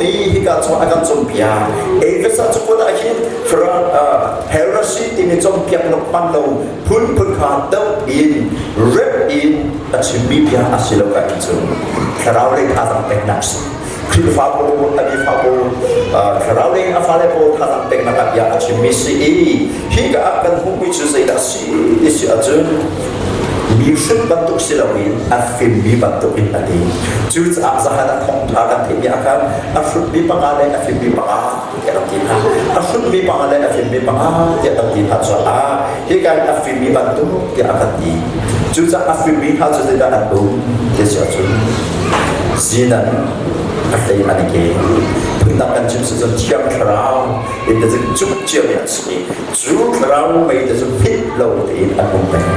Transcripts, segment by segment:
nih hika chung a kan cawnpiak. Efesa cakuat ah hin heresy timi cawnpiaknak hman lo phunphun kha doh in rep in a chimmi bia a si lo ka in cu thlarau lei thazaang peknak si. Khrihfa pawl, a bifa pawl, thlarau lei a fale pawl thazaang peknak ah bia a chimmi si i hika ah kan hmuhmi cu zeidah si ti si ahcun mi hrim bantuk si loin a fimmi bantuk in a ti. Cucaah zahan ah thawngṭha kan theihmi ah khan a hrutmi panga le a fimmi panga tiah kan ti hna. A hrutmi panga le a fimmi panga tiah kan ti hna caah hika in a fimmi bantuk tiah a kan ti. Cucaah a fimmi hna cu zeidah an um ti si ahcun zinan a hlei an i ke. Phundang kan chim si cun Thiang Thlarau in te cuk ciami an si. Cu thlarau mei te cu hit lo tein an um peng.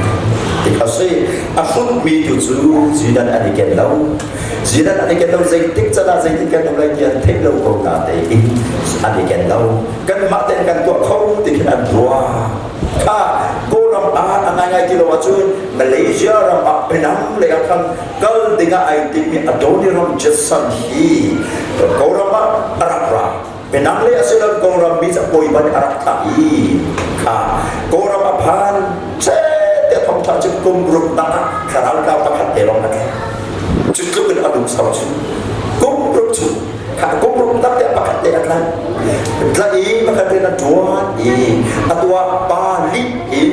Ti kha si a hrutmi tu cu zinan an i ken lo. Zinan an i ken lo zeitik can ah zeitik kan um lai ti an theih lo ko na tein an i ken lo. Kanmah tein kan tuah kho ti khin an ruah. Kha Kawlram ah a ngaingai ti lo ahcun Malaysia ram ah Penang lei ah khan kal dingah ai timmi Adoniram Judson hi Kawlram ah a rak ra. Penang lei a si lo Kawlram mi cu bawipa nih a rak thlah i kha Kawlram a phan chet te thongtha cu kum ruk dang ah thlarau tlau pakhat te lawng a tlai. Cu tluk in a lungsau cu kum ruk cu kha kum ruk tak te pakhat te a tlai. Tla i pakhat te na tuan i a tuah pa li in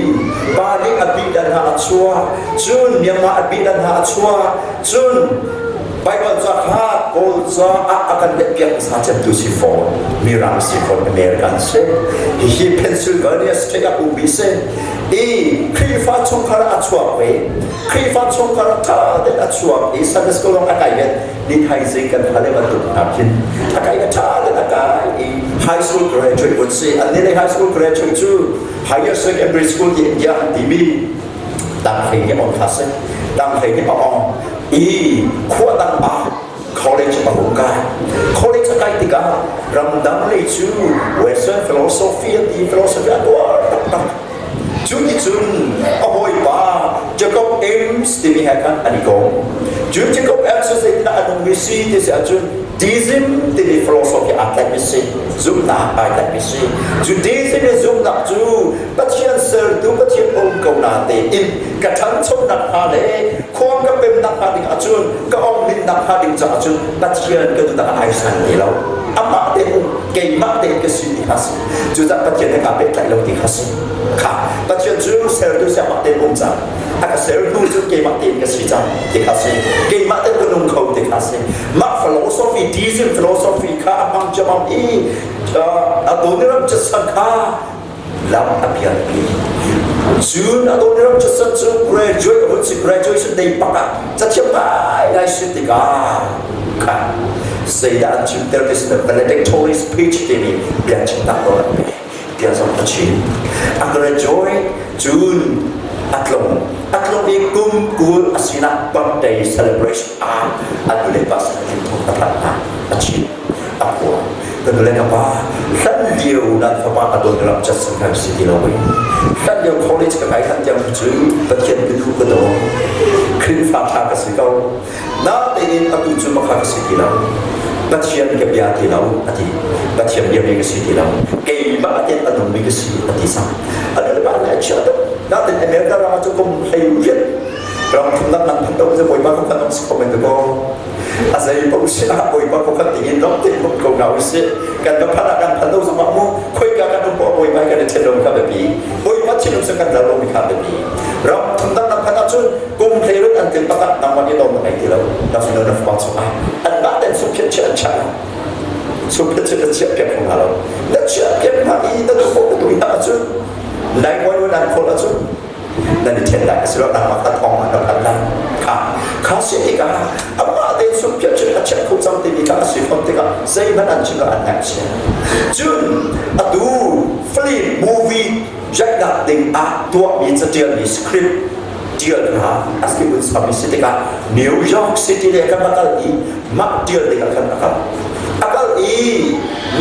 pa li a bi dan ha a chuah cun Myanmar a bi dan ha a chuah cun Baibal ca kha Kawl ca ah a kan lehpiak hmasa cemtu si fawn. Mirang si fawn, American si. Hihi Pennsylvania State ah ummi si. I Khrihfa chungkhar ah a chuak ve. Khrihfa chungkhar ah ṭha tein a chuak i Sunday school lawng a kai ven. Ni thaizing kan fale bantuk hna khin a kai a ṭha tein a kai i high school graduate vun si. An nih high school graduate cu higher secondary school ti India an timi dang hlei hi on kha si. Dang hlei hi a ong. I khua dang ah college a hung kai. College a kai tikah ramdang lei cu Western philosophy an ti philosophy a tuar taktak. Cu ti cun a hawipa Jacob Ames timi he khan an i kom. Cu Jacob Ames cu zeitindah a nungmi si ti si ahcun Deism timi philosophy aa tlaihmi si, zumhnak aa tlaihmi si. Cu Deism i zumhnak cu Pathian sertu Pathian um ko na tein ka ṭhanchonak hnga le khua ka pemnak hnga ding ahcun ka onglinnak hnga ding caah cun Pathian ka duhnak ai san ti lo. Amah te um keimah te ka si ti kha si. Cucaah Pathian he kaa pehtlaih lo ti kha si. Kha Pathian cu sertu si amah te um cang. A ka sertu cu keimah tein ka si cang ti kha si. Keimah te ka nung kho ti kha si. Mah philosophy, Deism philosophy kha a hmang ciammam i Adoniram Judson kha lam a pialpi. Cun Adoniram Judson cu graduate a hun si graduation day pak ah cathiam ngaingai si tikah kha zeidah an chimter ti si valedictory speech timi bia chimnak nawl an pek bia zong a chim. A graduate cun a tlung a tlung i kum 20 a sinak birthday celebration ah a nu le pa sin in thong a thanh hna a chim a phuah ka nu le ka pa hlan lio nan fapa a dawt ram chat san kan si ti lo wei hlan lio college ka kai hlan tiang cu Pathian ka duh ka daw Khrihfa tha ka si ko na tein atu cu makha ka si ti lo Pathian ka bia ti lo ati Pathian bia mi ka si ti lo keimah ten a nung mi ka si ati sang anu le pa le a chia tuk na ten America ram ah cu kum hlei riat ram thumnak nan phan do bawipa ko kan si ko men ko a zei paoh si ah bawipa ko kan tingin dong te hum ko na usih kan va phan ah kan phan do zong ah mu khoika kan um po bawipa kan i then lo kha biapi bawipa thinlung sang kan dal lo mi kha biapi ram thumnak nan phan ahcun kum hlei rit an tin pakhat nangmah ni dong na ngei ti lo na fino na fapa chung ah an mah ten sukhiat chia an chia sukhiat chia chia piak hna lo na chia piak hna i na tu na tu hna ahcun nai ngoi nan khawl ahcun nan i ṭhen lai asilo nangmah kha thong ah na phan lai kha kha si tikah amah tein sungphiat cun a chiat kho cang timi kha a si fom tikah zeihmanh an chim lo an ngaihchia cun atu film movie jacknak ding ah tuahmi catialmi script tial hna a script un sami si tikah New York City le kan va kal i mah tial ding ah khan a kal a kal i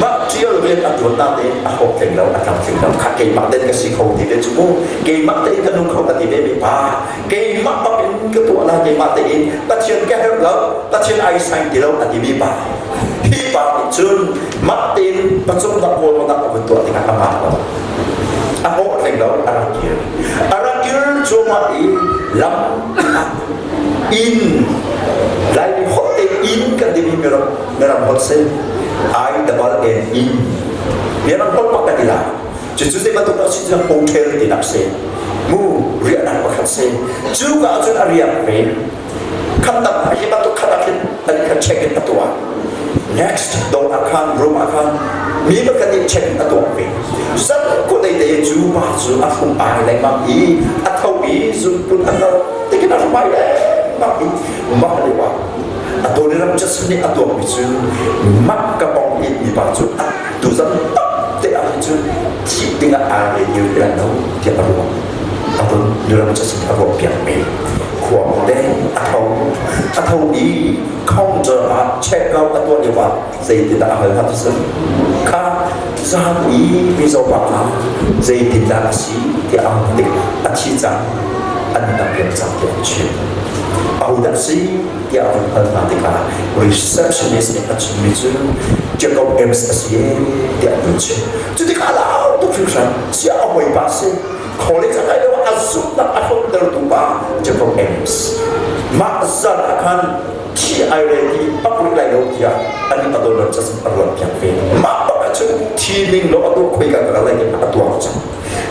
mah ṭial rian a ṭuan natein a hlawk tling lo a tlamtling lo kha keimah ten ka si kho ti ve cu mu keimah tein ka nung kho ka ti ve mi pa keimah bak in ka tuah lai keimah tein Pathian ka herh lo Pathian ai sain ti lo a ti mi pa hi pa nih cun Pacungnak kawlnak a vun tuah tikah a ngah lo. A hlawh hlei lo, a rak kir. A rak kir cuahmah i lam ah inn Laimi holh te inn kan timi miram miram holh si I double N inn miram holh pak kan ti lai. Cucu zei bantuk dah si cu hotel tinak si. Mu riahnak pakhat si. Cu ka ahcun a riak ve. Khat hi bantuk khat ah khin an kha check in a tuah. Next dawr ah khan room ah khan mi pakhat nih check in a tuah ve. Zan ko dei te cu pa cu a hrum ai lengmang i a tho i zunput a kal tikin a hrum ai lengmang i mah lio ah a tawlram Judson nih a tuahmi cu mah ka pong in mipa cu a tuzan tak te ah hin cun thih dingah aa rel ti lo tiah a ruah. A ton miram Judson a ruah piak mi khua te a tho a tho i counter ah check out a tuah lio ah zeitindah a hal hna ti cun kha zan i mizaw pa kha zeitindah a si tiah a tik a thi cang an dam liam cang tiah an chim. Ahodah a si tiah a vun hal hna tikah receptionist nih a chimmi cu Jacob Ames a si ee tiah an vun chim. Cu tikah a lau tuk hringhran. Sia a hawipa a si. College a kai lio ah a zumhnak a hlawhtertu pa Jacob Ames. Mah zan ah khan thi ai rel i pak rih lai lo tiah an i adon ram a ruat piak ve. Mah bak ahcun thi ning lo a tuah khoi ka ka lai a tuak cang.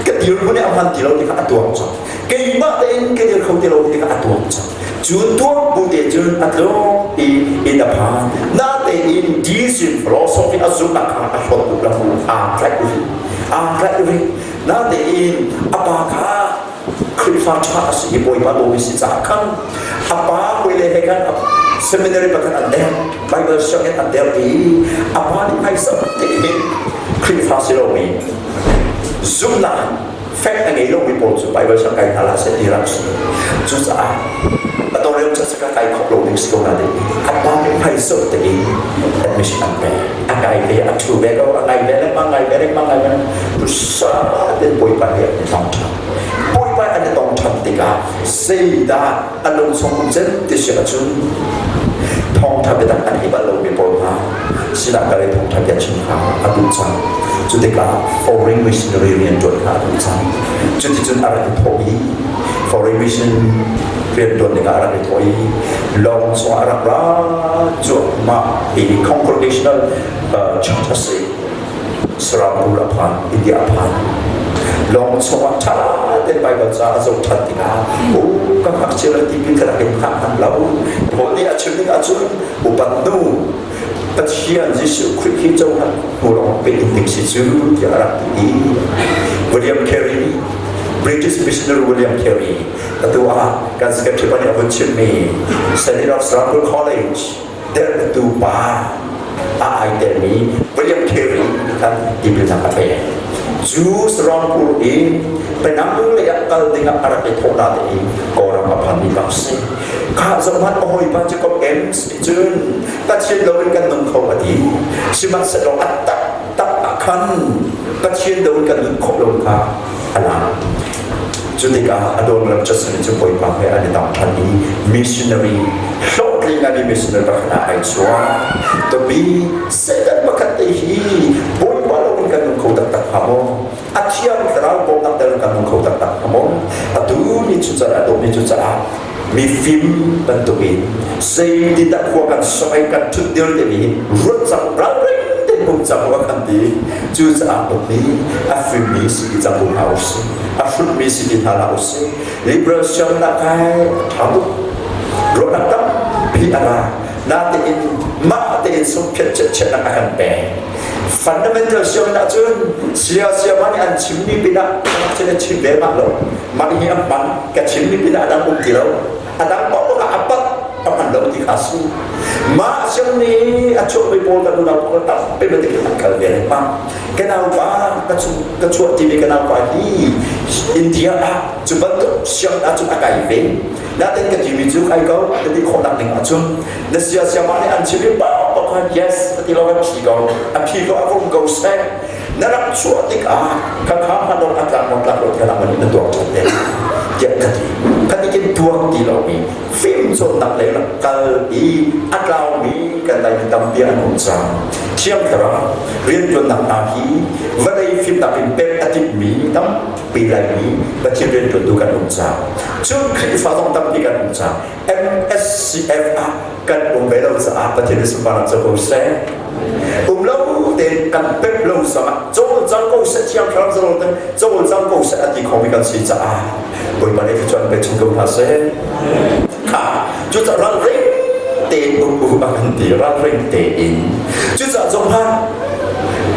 Ka dir hmun i a hman ti lo ti kha a tuak cang. Keimah tein ka dir kho ti lo ti kha a tuak cang. Cu tuak bu te cun a tlung i inn a phan. Natein deism philosophy a zumhnak kha a hlawt tuk lo. Aa tlaih rih. Aa tlaih rih. Natein a pa kha Khrihfa ṭha a si i Bawipa dawmi si caah khan a pa hawile he khan seminary pakhat an der Bible sianginn an der i a pa nih phaisa tein Khrihfa si lomi zumhnak fek a ngei lomi pawl cu Bible siang kai hna hlah seh ti rak si. Cucaah a tawlrel cu ka kai khawh lo ding si ko na ding a pa nih phaisa tein admission an pek. A kai ve a ṭhu ve ko a ngai ve lengmang ngai ve lengmang ngai ve tu sa ten Bawipa he an i tong ṭhan. Bawipa an i tong ṭhan tikah zeidah a lung chung um cem ti si ahcun thawngṭha biatak an hei bal lomi pawl hna sinah kal i thawngṭha bia chim kha a duh cang. Cu tikah foreign missionary rian ṭuan kha a duh cang. Cuticun a rak i thawh i foreign mission rian ṭuan dingah a rak i thawh i lawng chungah a rak ra cuahmah i congregational church a si. Serampur a phan, India a phan. Lawng chungah ṭha tein Baibal ca a zoh ṭhan tikah u ka ngakchia le tipil ka rak in hngah hman lo. Paul nih a chim ning ahcun upat hnu Pathian Jesuh Khrih hi cohlan hnu lawng pe in ding si cu tiah a rak ti i William Carey British missionary William Carey atu ah kan secretary pa nih a vun chimmi Senate of Serampur College derhtu pa a ai telmi William Carey nih khan tipilnak a pek. Cu Serampur in Penang lei ah kal dingah a rak i thawh na tein Kawlram a phanmi bak si. Kha zohhmanh a hawipa Jacob Ames nih cun Pathian loin kan nung kho a ti. Sihmanhsehlaw a taktak ah khan Pathian loin kan nun khawh lo kha a lang. Cu tikah Adoniram Judson cu Bawipa he an i tong ṭhan i missionary hlawhtling ngaimi missionary pakhat ah ai chuah. Topi Satan pakhat te hi Bawipa loin kan nung kho taktak hnga maw? A thiang thlarau bawmhnak tel kan nung kho taktak hnga maw? Atu ni cu caah dawmi cu caah mifim bantukin zeitindah khua kan sok i kan ṭhut dir timi hi ruat cang ralring tein um cang wa kan ti. Cucaah nih a fimmi si ti cang ko hna usih. A hrutmi si ti hna hlah usih. Liberal siangnak kai a ṭha tuk. Ruahnak tampi a ra. Natein mah tein sungphiat chetchetnak a kan pek. Fundamental siangnak cun sia sia mah nih an chimmi pinah cun a chim ve mah lo. Mah hi a hman ka chimmi pinah a dang um ti lo. A dang paoh ah a pat a hman lo ti kha si. Mah siang nih a chuahmi pawl kan unau pawl tampi bantuk in an kal ve lengmang. Ka naupa ka chung ka chuah timi ka naupa hi India ah cu bantuk siang ah cun a kai ve. Natin ka timi cu kai ko ka ti khawh nak ding ahcun na sia sia mah nih an chim i pa pa khan yes ka ti lo kan phi ko a phi ko a um ko seh na rak chuah tikah ka kha hmanong a tlak maw tlak lo tiah nangmah nih na tuak ṭhan te. Tiah ka ti. Ka ti kin tuak ti lomi fimcawnnak lei rak kal i a tlaumi kan Laimi tampi an um cang. Thiang Thlarau rianṭuannak hna hi vawlei fimnak in pek a timhmi tampi Laimi Pathian rianṭuantu kan um cang. Cun Khrihfa zong tampi kan um cang. MSCF ah kan um ve lo caah Pathian nih sunparnak co ko seh. Um lo tein kan pek lo zongah cawlcang ko seh Thiang Thlarau zalong tein cawlcang ko seh a ti khomi kan si caah Bawipa nih thluachuah pe chin ko hna seh. Kha cucaah ralring tein um u a kan ti ralring tein. Cucaah zong ha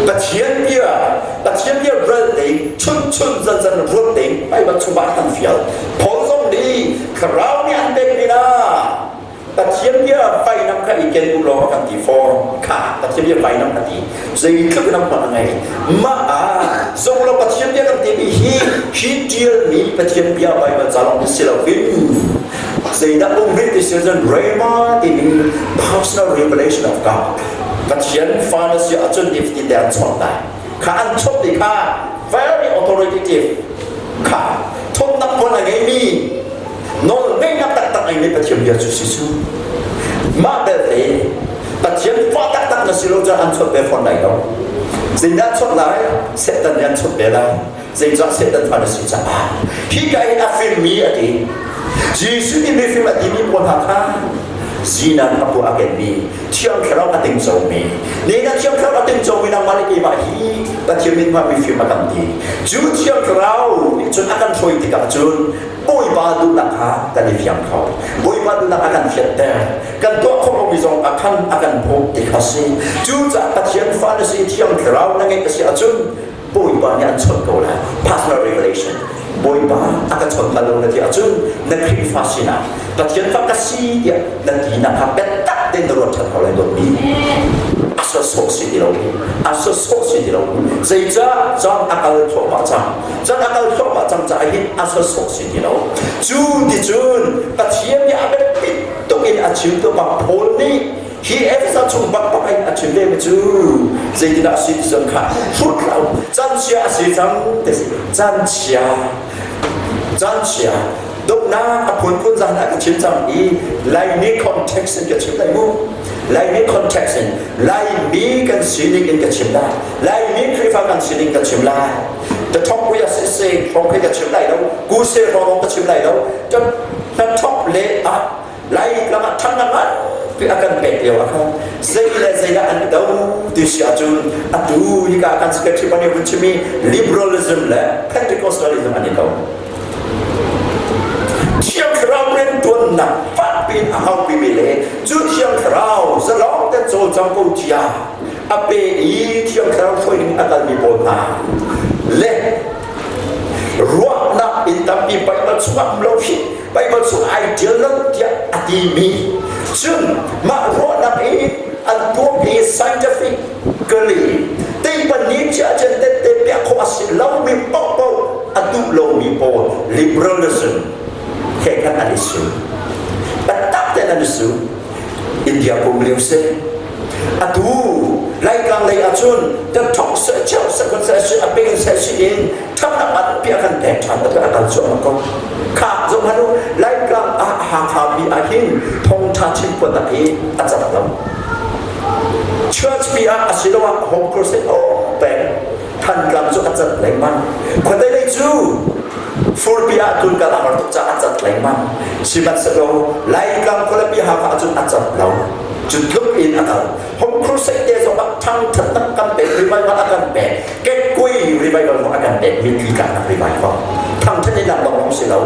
Pathian bia Pathian bia ral tein chun chun zan zan ruat tein Baibal chungah kan fial. Paul zong nih Thlarau nih an pek mi na Pathian bia vainam kha i ken u law a kan ti fawn. Kha Pathian bia vainam a ti. Zeitluk in a hman a ngei. Mah ah zonglo Pathian bia kan timi hi hi ṭialmi Pathian bia Baibal ca lawng hi si loin zeidah um rih ti si cun Rhema timi personal revelation of God. Pathian fa na si ahcun nifatin te an chawnh lai. Kha an chawnh ti kha very authoritative kha thawtnak hmual a ngeimi nawlngeihnak taktak a ngeimi Pathian bia cu si cu mah belte Pathian fa taktak na si lo cun an chawnh ve fawn lai lo zeidah chawnh lai Satan nih an chawnh ve lai zeicah Satan fa na si caah hi ka hin a fimmi a ti Jesuh nih mifim a timi pawl hna kha zinan a puah a kenmi Thiang Thlarau a tingcomi nina Thiang Thlarau a tingcomi nangmah le keimah hi Pathian min hmang mifim a kan ti cu Thiang Thlarau nih cun a kan hruai tikah cun Bawipa duhnak kha kan i fiang kho Bawipa duhnak a kan fianter kan tuah khawh lomi zong a khan a kan bawmh ti kha si cucaah Pathian fa na si Thiang Thlarau na ngeih a si ahcun Bawipa nih an chawnh ko lai personal revelation Bawipa a ka chawnh bal lo na ti ahcun na Khrihfa sinah Pathian fa ka si tiah na tinak kha biatak tein na ruat ṭhan ko lai dawtmi a sawsawh si ti lo a sawsawh si ti lo zeicah caan a kal thluahmah cang caan a kal thluahmah cang caah hin a sawsawh si ti lo cu ti cun Pathian nih a biapit tuk in a chim tu pa Paul nih Hi Efesa chung bakbak in a chim ve mi cu zeitindah a si ti cun kha hrut lo canchia a si cang ti si canchia canchia donghnak a phunphun zan a ka chim cang i Laimi context in ka chim lai mu Laimi context in Laimi kan sining in ka chim lai Laimi Khrihfa kan sining ka chim lai the top we si se hrawng ka chim lai lo ku se hrawng ka chim lai lo the top le ah Laitlang ah ṭhangnak nganpi a kan pek lio ah khan zei le zeidah an do ti si ahcun atu hika kan secretary pa nih vun chimmi liberalism le Pentecostalism an i do. Thiang Thlarau rianṭuannak fakpi in a haupimi le cu Thiang Thlarau zalong ten cawlcang ko cia a pe i Thiang Thlarau hruai ding a kalmi pawl hna le ruahnak in tampi Baibal chungah um lo hi Baibal chung ai ṭial lo tiah a timi cun mah ruahnak i an tuak i scientifically teipan ni chia cun tette piah khawh a si lomi paohpaoh a duh lomi pawl liberalism he khan an i su taktak tein an i su India kum lio si atu Laitlang lei ahcun kan ṭhong seh cheu seh kun seh si a peng seh si in ṭhatnak an piah kan pek ṭhan atu a kal cuahmah ko kha zong hmanh u Laitlang ah Hakha pi ah hin thawngṭha chim phuannak hi a cak lo church pi ah asiloah home crusade oh peng Thantlang cu a cat lengmang khuate lei cu furpi ah tunkal a har tuk caah a cat lengmang sihmanhsehlaw Laitlang khualipi Hakha ahcun a cat lo cu tluk in a kal Home Crusade te zong ah thangthatnak kan pek revival a kan pek kekkuai revival zong a kan pek mitthli tlaknak revival thangthat in lak lawng si lo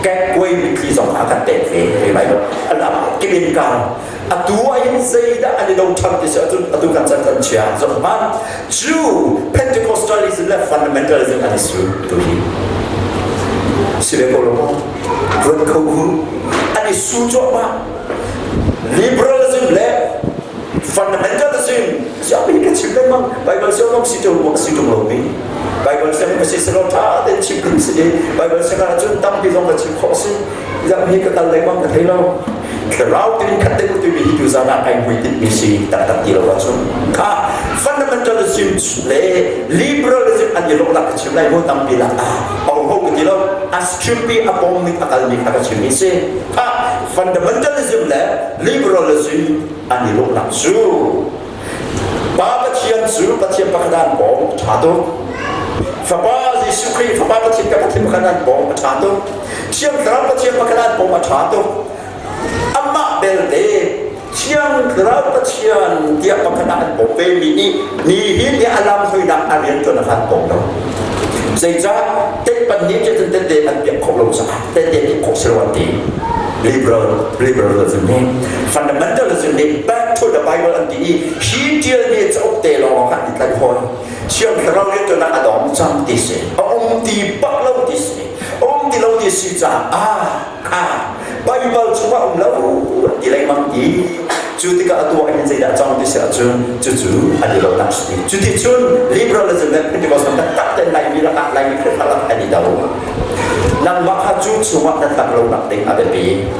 kekkuai mitthli zong a kan pek ve revival a lam kibin kar atu ah hin zeidah an i do ṭhan ti si ahcun atu kan chan kan chia zong hman cu Pentecostalism le fundamentalism an i su tu hi si ve ko lo maw ruat kho hu an i su cuahmah liberalism le fundamentalism sianginn ka chim lengmang Bible siang lawng si ṭung si ṭung lo mi Bible siang ka si selaw ṭha tein chim kan si i Bible siang ah cun tampi zong ka chim khawh si Iang hi ka kal lengmang ka thei lo thlarau tin khat te timi hi tu zan ah ai hmuitinh mi si taktak ti lo ahcun kha fundamentalism le liberalism an i lawhnak ka chim lai mu tampi lah ah ho ho ka ti lo. A chimpi a pom ning a kal ning a ka chimmi si. Kha fundamentalism le liberalism an i lawhnak cu Pa Pathian cu Pathian pakhat an pawm a ṭha tuk. Fapa Jesuh Khrih Fapa Pathian ka Pathian pakhat an pawm a ṭha tuk. Thiang Thlarau Pathian pakhat an pawm a ṭha tuk. Amah belte Thiang Thlarau Pathian tiah pakhat ah an pawm vemi nih nihin ni a lam hruainak a rian ṭuan a kan pawm lo. Zeicah tehpan nih cun tette an piak khawh lo caah tette piak khawh si lo an ti. Liberal liberalism nih fundamentalism nih back to the Bible an ti i hi ṭialmi cauk te lawng ah i tlaih hawi. Thiang Thlarau rianṭuannak a dong cang ti si. A um ti bak lo ti si. A um ti lo ti si caah ah kha Baibal chungah um lo ti lengmang i cu tikah a tuah hin zeidah cang ti si ahcun cucu an i lonak si. Cuticun liberalism le Pentecostal taktak ten Laimi lakah Laimi Khrihfa lak an i do. Nangmah kha cu chungah na tlak lonak ding a biapi.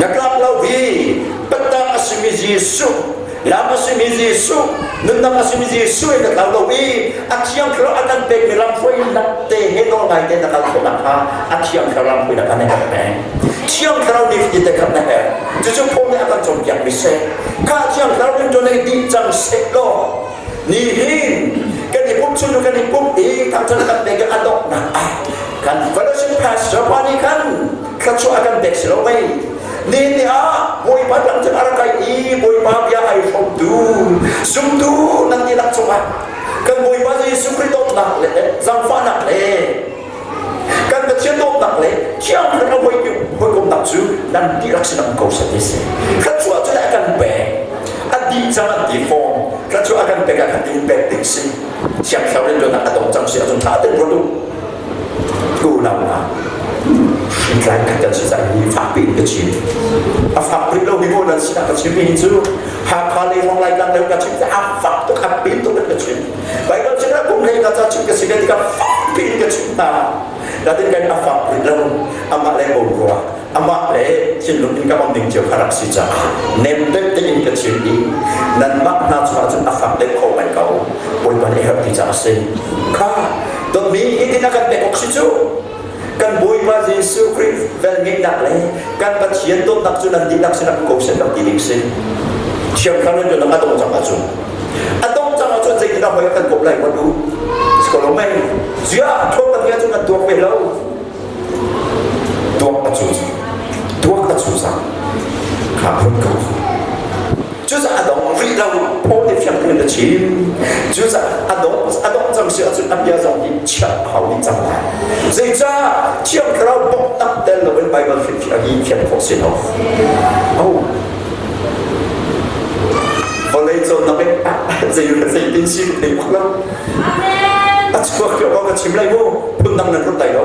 Na tlak lo hi patang a simi Jesuh lam a simi Jesuh nunnak a simi Jesuh in na tlau lo i a thiang thlarau a kan pekmi lamhruainak te he nawl ngai te na kal khawh nakhnga a thiang thlarau lamhruainak kan herh peng. Thiang thlarau nih ti te khat na herh. Cucu Paul nih a kan cawnpiak mi seh. Kha thiang thlarau nih ṭuan ei dih cang seh law nihin kan i pumh chung kan i pumh i thangṭhat kan pek i a donghnak ah kan fellowship pastor pa nih khan thluachuah a kan pek si lo mei Ni ni ah Bawipa dang cun a rak kai i Bawipa bia ai hrawmtu zumtu nan dihlak cungah kan Bawipa Jesuh Khrih dawtnak le zaangfahnak le kan Pathian dawtnak le Thiang Thlarau hawikomnak cu nan dihlak sin um ko seh ti si. Thluachuah cu a kan pek. A dih cang an ti fawn. Thluachuah a kan pek ah khan tin pek ding si. Thiang Thlarau rianṭuannak a dong cang si ahcun ṭha tein ruat u. Unau hna, hritlai khat kan si caah hi fakpi in ka chim. A fak rih lo mi maw nan sinah ka chim mi hi cu Hakha lei hrawng Laitlang lei ka chim a fak tuk a pin tuk in ka chim. Baibal chim ah kum hlei ka ca chim ka si tikah fakpi in ka chim hna. Natin kan a fak rih lo amah le boruak amah le thinlung in ka om ding cio kha rak si caah nem deuh tein ka chim i nanmah hna cungah cun a fak deuh kho ngai ko. Bawipa nih herh ti caah a si. Kha dawtmi hitin a kan pek awk si cu kan Bawipa Jesuh Khrih velngeihnak le kan Pathian dawtnak cu nan dihlak sinah ko seh kan ti ding si. Thiang Thlarau in a dong cang ahcun a dong cang ahcun zeitindah hoi kan kawp lai wat u si ko lo mei ziah thawk kan ngia cu kan tuak ve lo tuak a cu tuak a cu cang kha rut ko Cucaah a dong rih lo Paul nih fiang tein a chim. Cucaah a dong a dong cang si ahcun a bia zong hi chiah a hau dih cang lai. Zeicah Thiang Thlarau bawmhnak tel loin Baibal hrimhrim hi thiam khawh si lo. Oh. Vawlei cawnnak in zei zeitin si ka thei bak lo. A chuak ke ka chim lai mu phundang nan rut lai lo.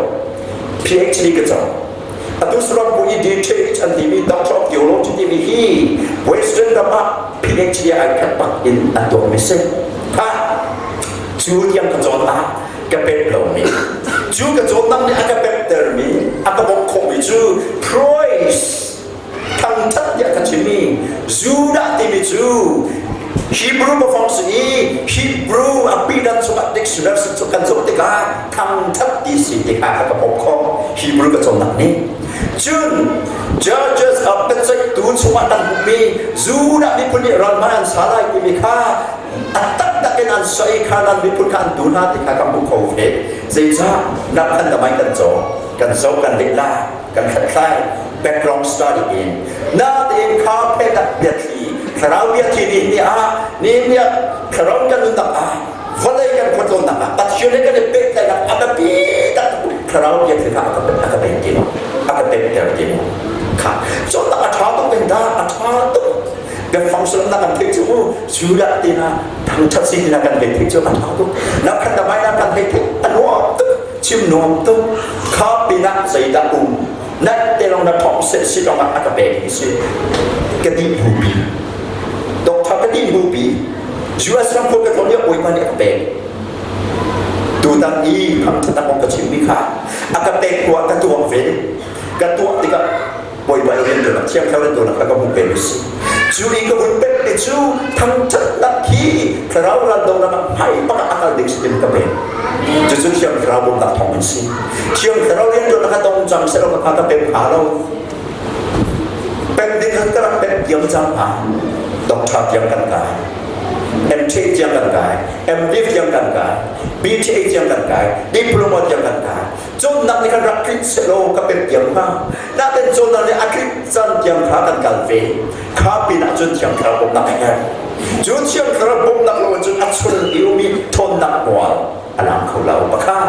PhD ka cawng. Atu saram bu i DTH an timi Doctor of Theology timi hi Western ram ah PhD ai khat bak in an tuahmi si. Ha! Cu tiang ka cawn ah ka pet lomi. Cu ka cawnnak nih a ka pektermi, a ka bawmh khawhmi cu praise thangthat tiah ka chimmi Judah timi cu Hebrew biafang si i Hebrew a pidan chungah dictionary cu kan zoh tikah thangthat ti si tikah a ka bawmh khawh Hebrew ka cawnnak nih cun judges of biaceihtu chungah kan hmuhmi Judah miphun nih ral hmai an sa lai timi kha a taktak in an soi kha nan miphun kha an tu hna ti kha kan hmuh kho ve zeicah nak kan damai kan caw kan zoh kan leh la kan hlathlai background study in natein kha phet ah biathli thlarau biathli ni ni ah ni ni ah thlarau kan nunnak ah vawlei kan khuatlawnnak ah Pathian he kan i pehtlaihnak a biapi tak thlarau biathli kha a ka pek ti lo a ka pekter ti lo kha cawnnak a ṭha tuk in dah a ṭha tuk biafang sullam kan theih cu Judah ti na thangṭhat si ti na kan theih cu a ṭha tuk na khat na mai na kan theih a nuam tuk chim nuam tuk kha pinah zeidah um nat te lawng na thawng seh si lawng ah a ka pek mi si ka dih hnupi doctor ka dih hnupi US ram khua ka tlawn lio bawipa nih a ka pek tutan i thangthat kong ka chim mi kha a ka pek hnu ah ka tuak ve ka tuah tikah. Bawipa i rianṭuannak Thiang Thlarau rianṭuannak kha ka hmuh peng a si. Cu i ka hun pekmi cu thangṭhatnak hi Thlarau raldonak ah hmai bak ah a kal ding si tin ka pek. Cucu Thiang Thlarau bawmhnak thawng in si. Thiang Thlarau rianṭuannak kha dong cang sehlaw ka kha ka pem hnga lo. Pek ding khan ka rak pek diam cang hnga. Doctor tiang kan kai. MT tiang kan kai. MDiv tiang kan kai. BTA tiang kan kai. Diploma tiang kan kai. Cawnnak nih khan rak tlinh sehlaw ka pek diam hnga. Nain cawnnak nih a tlinh caan tiang kha kan kal ve. Kha pin ah cun Thiang Thlarau bawmhnak a herh. Cu Thiang Thlarau bawmhnak lo cun a chung i ummi ṭhawnnak hmual a lang kho lo. Pakhat.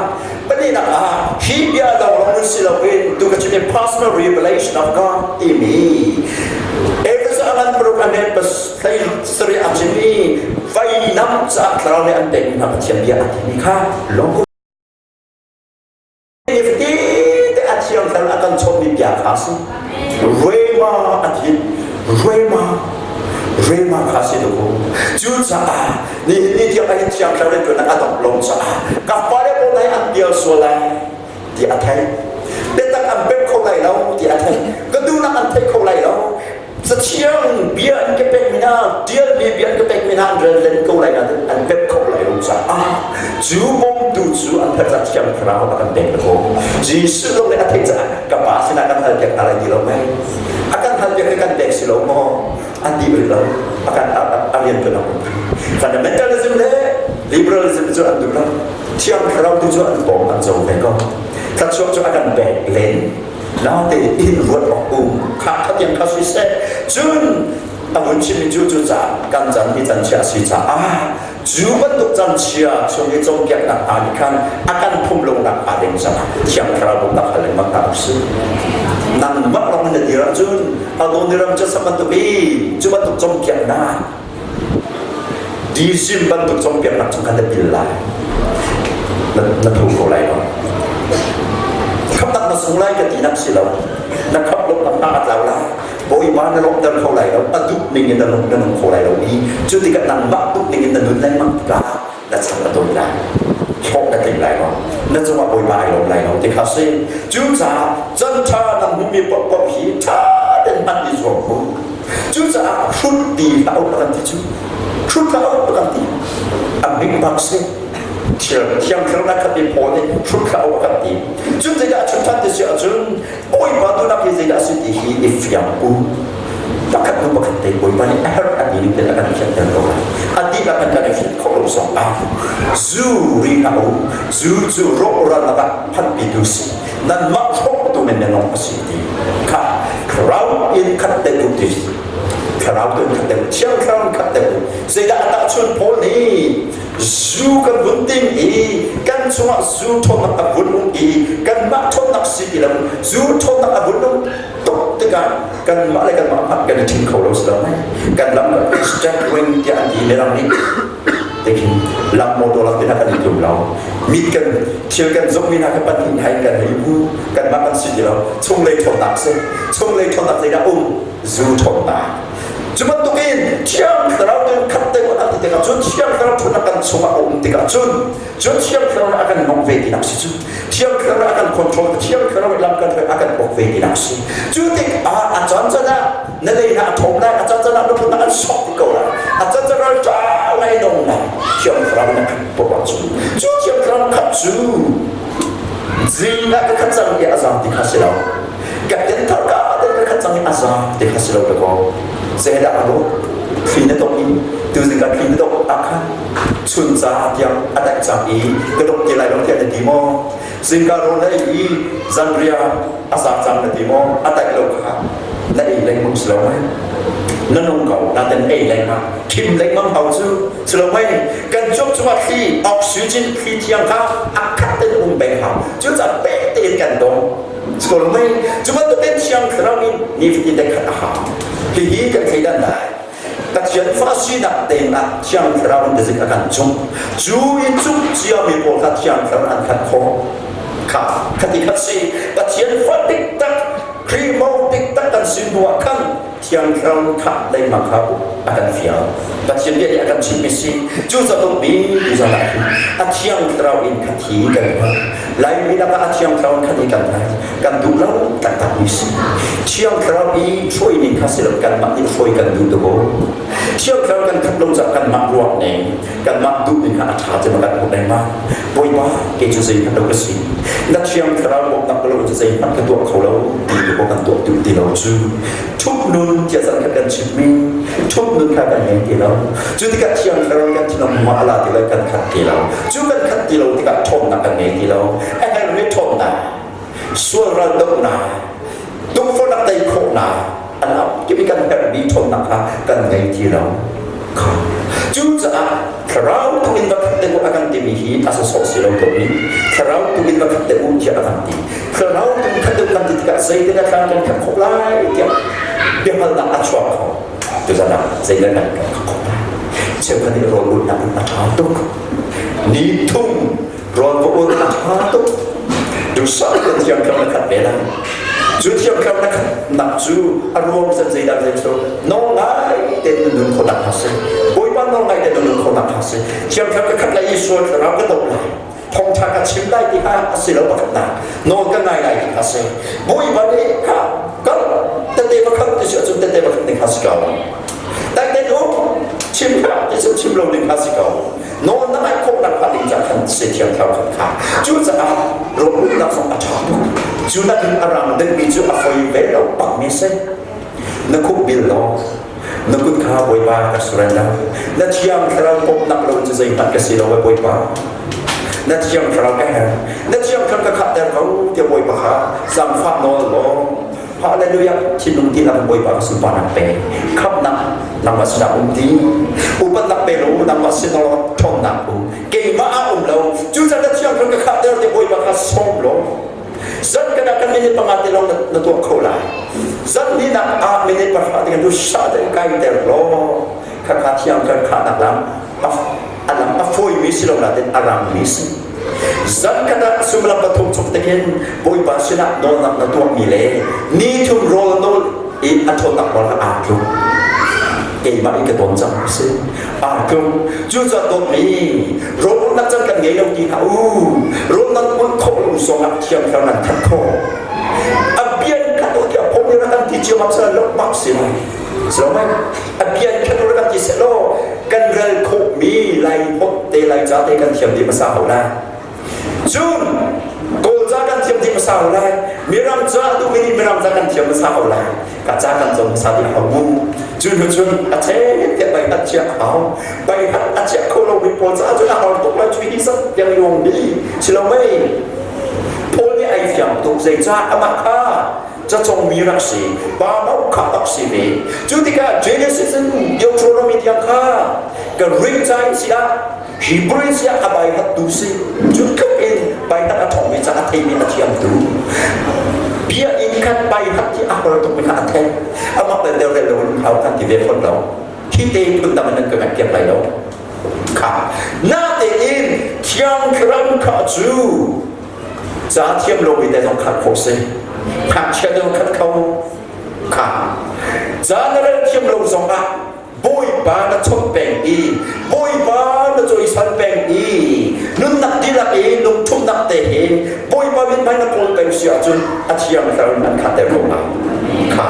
Pahnihnak ah hi bia lawng lawng si loin tu ka chimmi personal revelation of God timi Efeso a ngan paruk a net hlei sarih a chimmi vainam caah thlarau nih an pekmi hna Pathian bia a timi kha lawng Nifatinte a thiang thlarau a kan chawmmi bia kha a si. Rema a ti. Rema. Rema kha si dawh. Cucaah nihin ni tiang ahhin thiang thlarau rianṭuan a dongh lo caah ka fale pawl hna hi an pial sual lai ti a theih. Biatak an pek kho lai lo ti a theih. Ka duhnak an thei kho lai lo. Cathiang bia an ka pekmi hna, ṭialmi bia an ka pekmi hna an rel len ko lai nain an pek kho lai lo caah cu bawmtu cu an herh caah Thiang Thlarau a kan pek ko. Jesuh zong nih a theih caah ka Pa sinah kan halpiak hna lai ti lo mei. A kan halpiak hi kan pek si lo maw? An ti rih lo. A kan a rian kan um. Fundamentalism le liberalism cu an duh lo. Thiang Thlarau tu cu an pawm an co ve ko. Thluachuah cu a kan pek len. Naute in ruat awk um kha khatiang kha siseh cun a vun chimmi cu cu caah kan can hi can chia a si caah cu bantuk can chia chung i cawnpiaknak hna nih khan a kan phum lonak hnga ding caah thiang thlarau bawmhnak hal lengmang hna usih. Nangmah lawng in na dir ahcun Adoniram cu sa bantuk i cu bantuk cawnpiaknak Dizim bantuk cawnpiaknak chung khan na pil lai. Na tho kho lai lo. Khamnak na sung lai ka tinak si lo. Na khap lo na hna a tlau lai. Bawipa na lawmhter kho lai lo. A duh ning in na nung na nung kho lai lo i cu tikah nangmah duh ning in na nun lengmang tikah na chan a tawi lai. Hlawh na tling lai lo. Na cungah Bawipa ai lawm lai lo ti kha si. Cucaah can ṭha na hmuhmi paohpaoh hi ṭha tein hman i zuam u. Cucaah hrut ti hlah u a kan ti cu. Hrut hlah u a kan ti. A big bak si. Thiang thlarau na khat i Paul nih hrut hlah u a kan ti. Cun zeidah a chim ṭhan ti si ahcun Bawipa duhnak hi zeidah a si ti hi i fiang u. Pakhat hnu pakhat te Bawipa nih a herh a ti ning tein a kan fianter ko lai. A dihlak kan kan i fian khawh lo zong ah zu ri hlah u. Zu cu rawhralnak ah phanpitu si. Nanmah hrawktu men menong a si ti kha thlarau in khat te u ti thlarau tu in khat te u thiang thlarau in khat te u zeidah a tahchun Paul nih zu kan vun ding i kan chungah zu ṭhawnnak a vun um i kanmah ṭhawnnak si ti lo zu ṭhawnnak a vun um tuk tikah kanmah le kanmah hmanh kan i ṭhing kho lo si lo kan lam staggering tiah an ti mirang nih Tikhin lam motor lam te kan i tlum lo. Mit kan thil kan zumh mi hna kha pahnih hai kan hei bu kanmah kan si ti lo. Chunglei ṭhawnnak si. Chunglei ṭhawnnak zeidah um? Zu ṭhawnnak. Cu bantukin Thiang Thlarau cu khat te an ti tikah cun Thiang Thlarau ṭhawnnak kan chungah a um tikah cun cun Thiang Thlarau nih a kan mawngh ve tinak si cu. Thiang Thlarau nih a kan control Thiang Thlarau nih lam kan hruai a kan uk ve tinak si. Cu tikah a caan caan ah na lei hna a ṭhawm lai a caan caan ah lungput an sok ti ko lai a caan caan ah ṭa ngai nong lai Thiang Thlarau na khat poah cu cu Thiang Thlarau khat cu zing ah ka khat cang i a zam ti kha si lo ka ten thar ka ten ka khat cang i a zam ti kha si lo ka ko zeidah a lo thli na dok i tuzing ka thli na dok ah khan chun ca tiang a daih cang i ka dok ti lai lo tiah na ti maw Zingka rawl na ei i zanriah a za cang na ti maw? A daih lo kha na ei lengmang si lo mei? Na nung ko naten ei lengmang khim lengmang hau cu si lo mei? Kan cuap cungah thli oxygen thli thiang kha a khat tein um peng hau. Cucaah peh tein kan dong. Si ko lo mei? Cu bantukin thiang thlarau in nifatin te khat a hau. Hihi kan thleidan lai. Pathian fa sinak tein ah Thiang Thlarau in biazik a kan cung. Cu i cuk ciami pawl kha Thiang Thlarau an khat khawh. Kha khati khat si. Pathian fa diktak. Khrih mo tik tak kan si hnu ah khan Thiang Thlarau kha lengmang kha a kan fial. Pathian bia nih a kan chimhmi si. Cu catuk bi tu zan ah hin a Thiang Thlarau in kha thi kan hman. Laimi lakah a Thiang Thlarau in kha thi kan hman. Kan duh lo taktak mi si. Thiang Thlarau i hruai ning kha si lo kanmah nih hruai kan duh tuk Thiang Thlarau kan khat lo caah kanmah ruah ning kanmah duh ning kha a ṭha cem kan hmuh lengmang. Bawipa kei cu zeihmanh lo ka si. Na Thiang Thlarau bawmhnak lo cu zeihmanh ka tuah kho lo ti tu kan tuah duh ti lo cu. Ṭhup nun tiah zan khat kan chimmi ṭhup nun kha kan ngei ti lo. Cu tikah Thiang Thlarau kan thinlung hmuh a la ti lo kan khat ti lo. Cu kan khat ti lo tikah ṭhawnnak kan ngei ti lo. A herhmi ṭhawnnak, sual ral dohnak, tukforhnak tei khawhnak, an kip i kan herhmi ṭhawnnak kha kan ngei ti lo. Cucaah thlarau tu in va khat te u a kan timi hi a sawsawh si lo to in thlarau tu in va khat te u tiah a kan ti. Thlarau tu in khat te u kan ti tikah zeitin a thlarau kan khat khawh lai tiah biahalnak a chuak kho. Tuzan ah zeidah kan khat khawh lai? Cheukhat nih rawl ulhnak in a ṭha tuk. Ni thum rawl va ul a ṭha tuk. Duhsah tein thiangthlam na khat ve lai. Cu thiangthlam na khatnak cu a ruang zat zeidah zei cu nawl ngai tein na nun khawhnak kha si. Bawipa nawl ngai tein na nun khawhnak kha si. Thiangthlam ka khat lai i sual thlarau ka doh lai. Thawngṭha ka chim lai ti kha a si lo pakhatnak. Nawl ka ngai lai ti kha si. Bawipa nih kha kal tete pakhat ti si ahcun tete pakhat ning kha si ko. Dai tein um chim hlah ti cu chim lo ding kha si ko. Nawl na ngaih khawhnak hnga ding ca khan si thiang thlarau khat kha. Cucaah rawlulhnak zong a ṭha tuk. Cu nakin a rang deuhmi cu a foi ve lo bakmi si. Na khup bil law na kut kha Bawipa ka surrender. Na thiang thlarau bawmhnak lo cu zeihmanh ka si lo e Bawipa. Na thiang thlarau ka herh. Na thiang thlarau ka khahter ko tiah Bawipa kha zaangfah nawl law Hallelujah thinlung dihlak Bawipa ka sunparnak pe khamnak nangmah sinah um ti upatnak pe lo nangmah sinah ṭhawnnak um keimah ah um lo cucaah na thiang thlarau ka khahter ti Bawipa kha sawm law zan kana kan minute panga te lawng na tuah kho lai zan hnih ah minute pahra te kan du sa te kai ter law khakha thiang thlarau khahnak lam a lam a fawimi si lo nain a rangmi si. Zan khat ah suimilam pathum chung te khin Bawipa sinah nawlnak na tuahmi le ni thum rawl nawl i a ṭhawnnak nawl kha aa tluk. Keimah in ka tawn cang si. Aa tluk. Cucaah dawtmi rawl ulhnak can kan ngei lo ti hlah u. Rawl nan ulh khawh lo zongah thiang thlarau nan khat khawh. A bian khat u tiah phung nih kan ti cio bak sila lo bak si lai. Si lo mei? A bian khat u kan ti seh law kan rel khawhmi lai holh te lai ca te kan thiam dih hmasa hau lai. Cun Kawlca kan thiam dih hmasa hau lai. Mirang ca duhmi nih Mirang ca kan thiam hmasa hau lai. Ka ca kan cawn hmasa dih hau mu. Cu hnu cun a che tiah bai hat chia a hau. Bai hat a chia kho lomi pawl caah cun a har tuk lai cu hi zat tiang luang bi. Si lo mei? Paul nih ai fiang tuk zeicah amah kha cacongmi rak si pa mo kha rak si ve cu tikah Genesis in Deuteronomy tiang kha ka ring ca in si ah Hebrew in si ah a bai hat tu si cu tluk in bai tak a thongmi ca a theimi a thiam tu bia in khan bai hat hi a hor tuk mi kha a thei amah bel del lo in hau kan ti ve phot lo hi te phun dang in nan ka ngaih piak lai lo kha na tein thiang thlarau kha cu ca thiam lomi te zong khat khawh si ngakchia te zong khat kho kha ca na rel thiam lo zong ah bawipa na chawnh peng i bawipa na cawisan peng i nunnak dihlak i lungthumnak te he bawipa mithmai na kawl peng si ahcun a thiang thlarau in an khatter ko hnga kha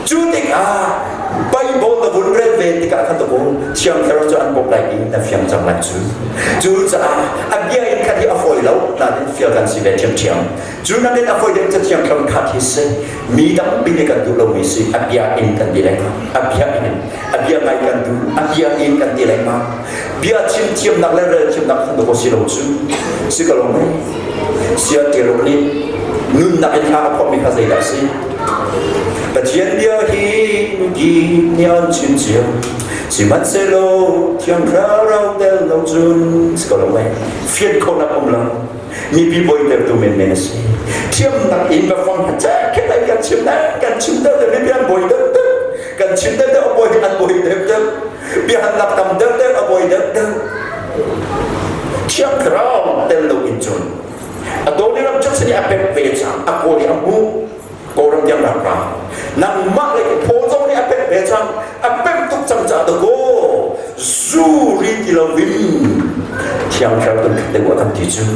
cu tikah Bible na vun rel ve tikah khan ta thiang thlarau cu an bawmh lai i na fiang cang lai cu cucaah a bia in khat hi a fawi lo nain fial kan si ve ṭhiamṭhiam cu nakin a fawi deuh cu thiang thlarau khat hi si mi tampi nih kan duh lomi si a bia in kan ti lengmang a bia in a bia ngai kan duh a bia in kan ti lengmang bia chim thiamnak le rel thiamnak khan dawh si lo cu si ka lo mei sia ṭeluk nih nunnak in hla a phuahmi kha zeidah a si Pathian bia hi mikip nih an chim cio sihmanhsehlaw Thiang Thlarau tel lo cun si ko lo mei fian khonak um lo mipi bawitertu menmen a si thiamnak in va fang cek khet ai kan chim deuh kan chim deuh deuh mipi an bawi deuh deuh kan chim deuh deuh a bawi an bawi deuh deuh biahalnak tam deuh deuh a bawi deuh deuh Thiang Thlarau tel lo in cun a dawni ram cu a pek ve cang a kawl i a hmuh. Kawlram tiang rak ra. Nangmah le phaw zong nih a pek ve cang, a pek tuk cang caah dakaw zu ri ti lo in Thiang Thlarau tun khat deuh ah kan ti cu.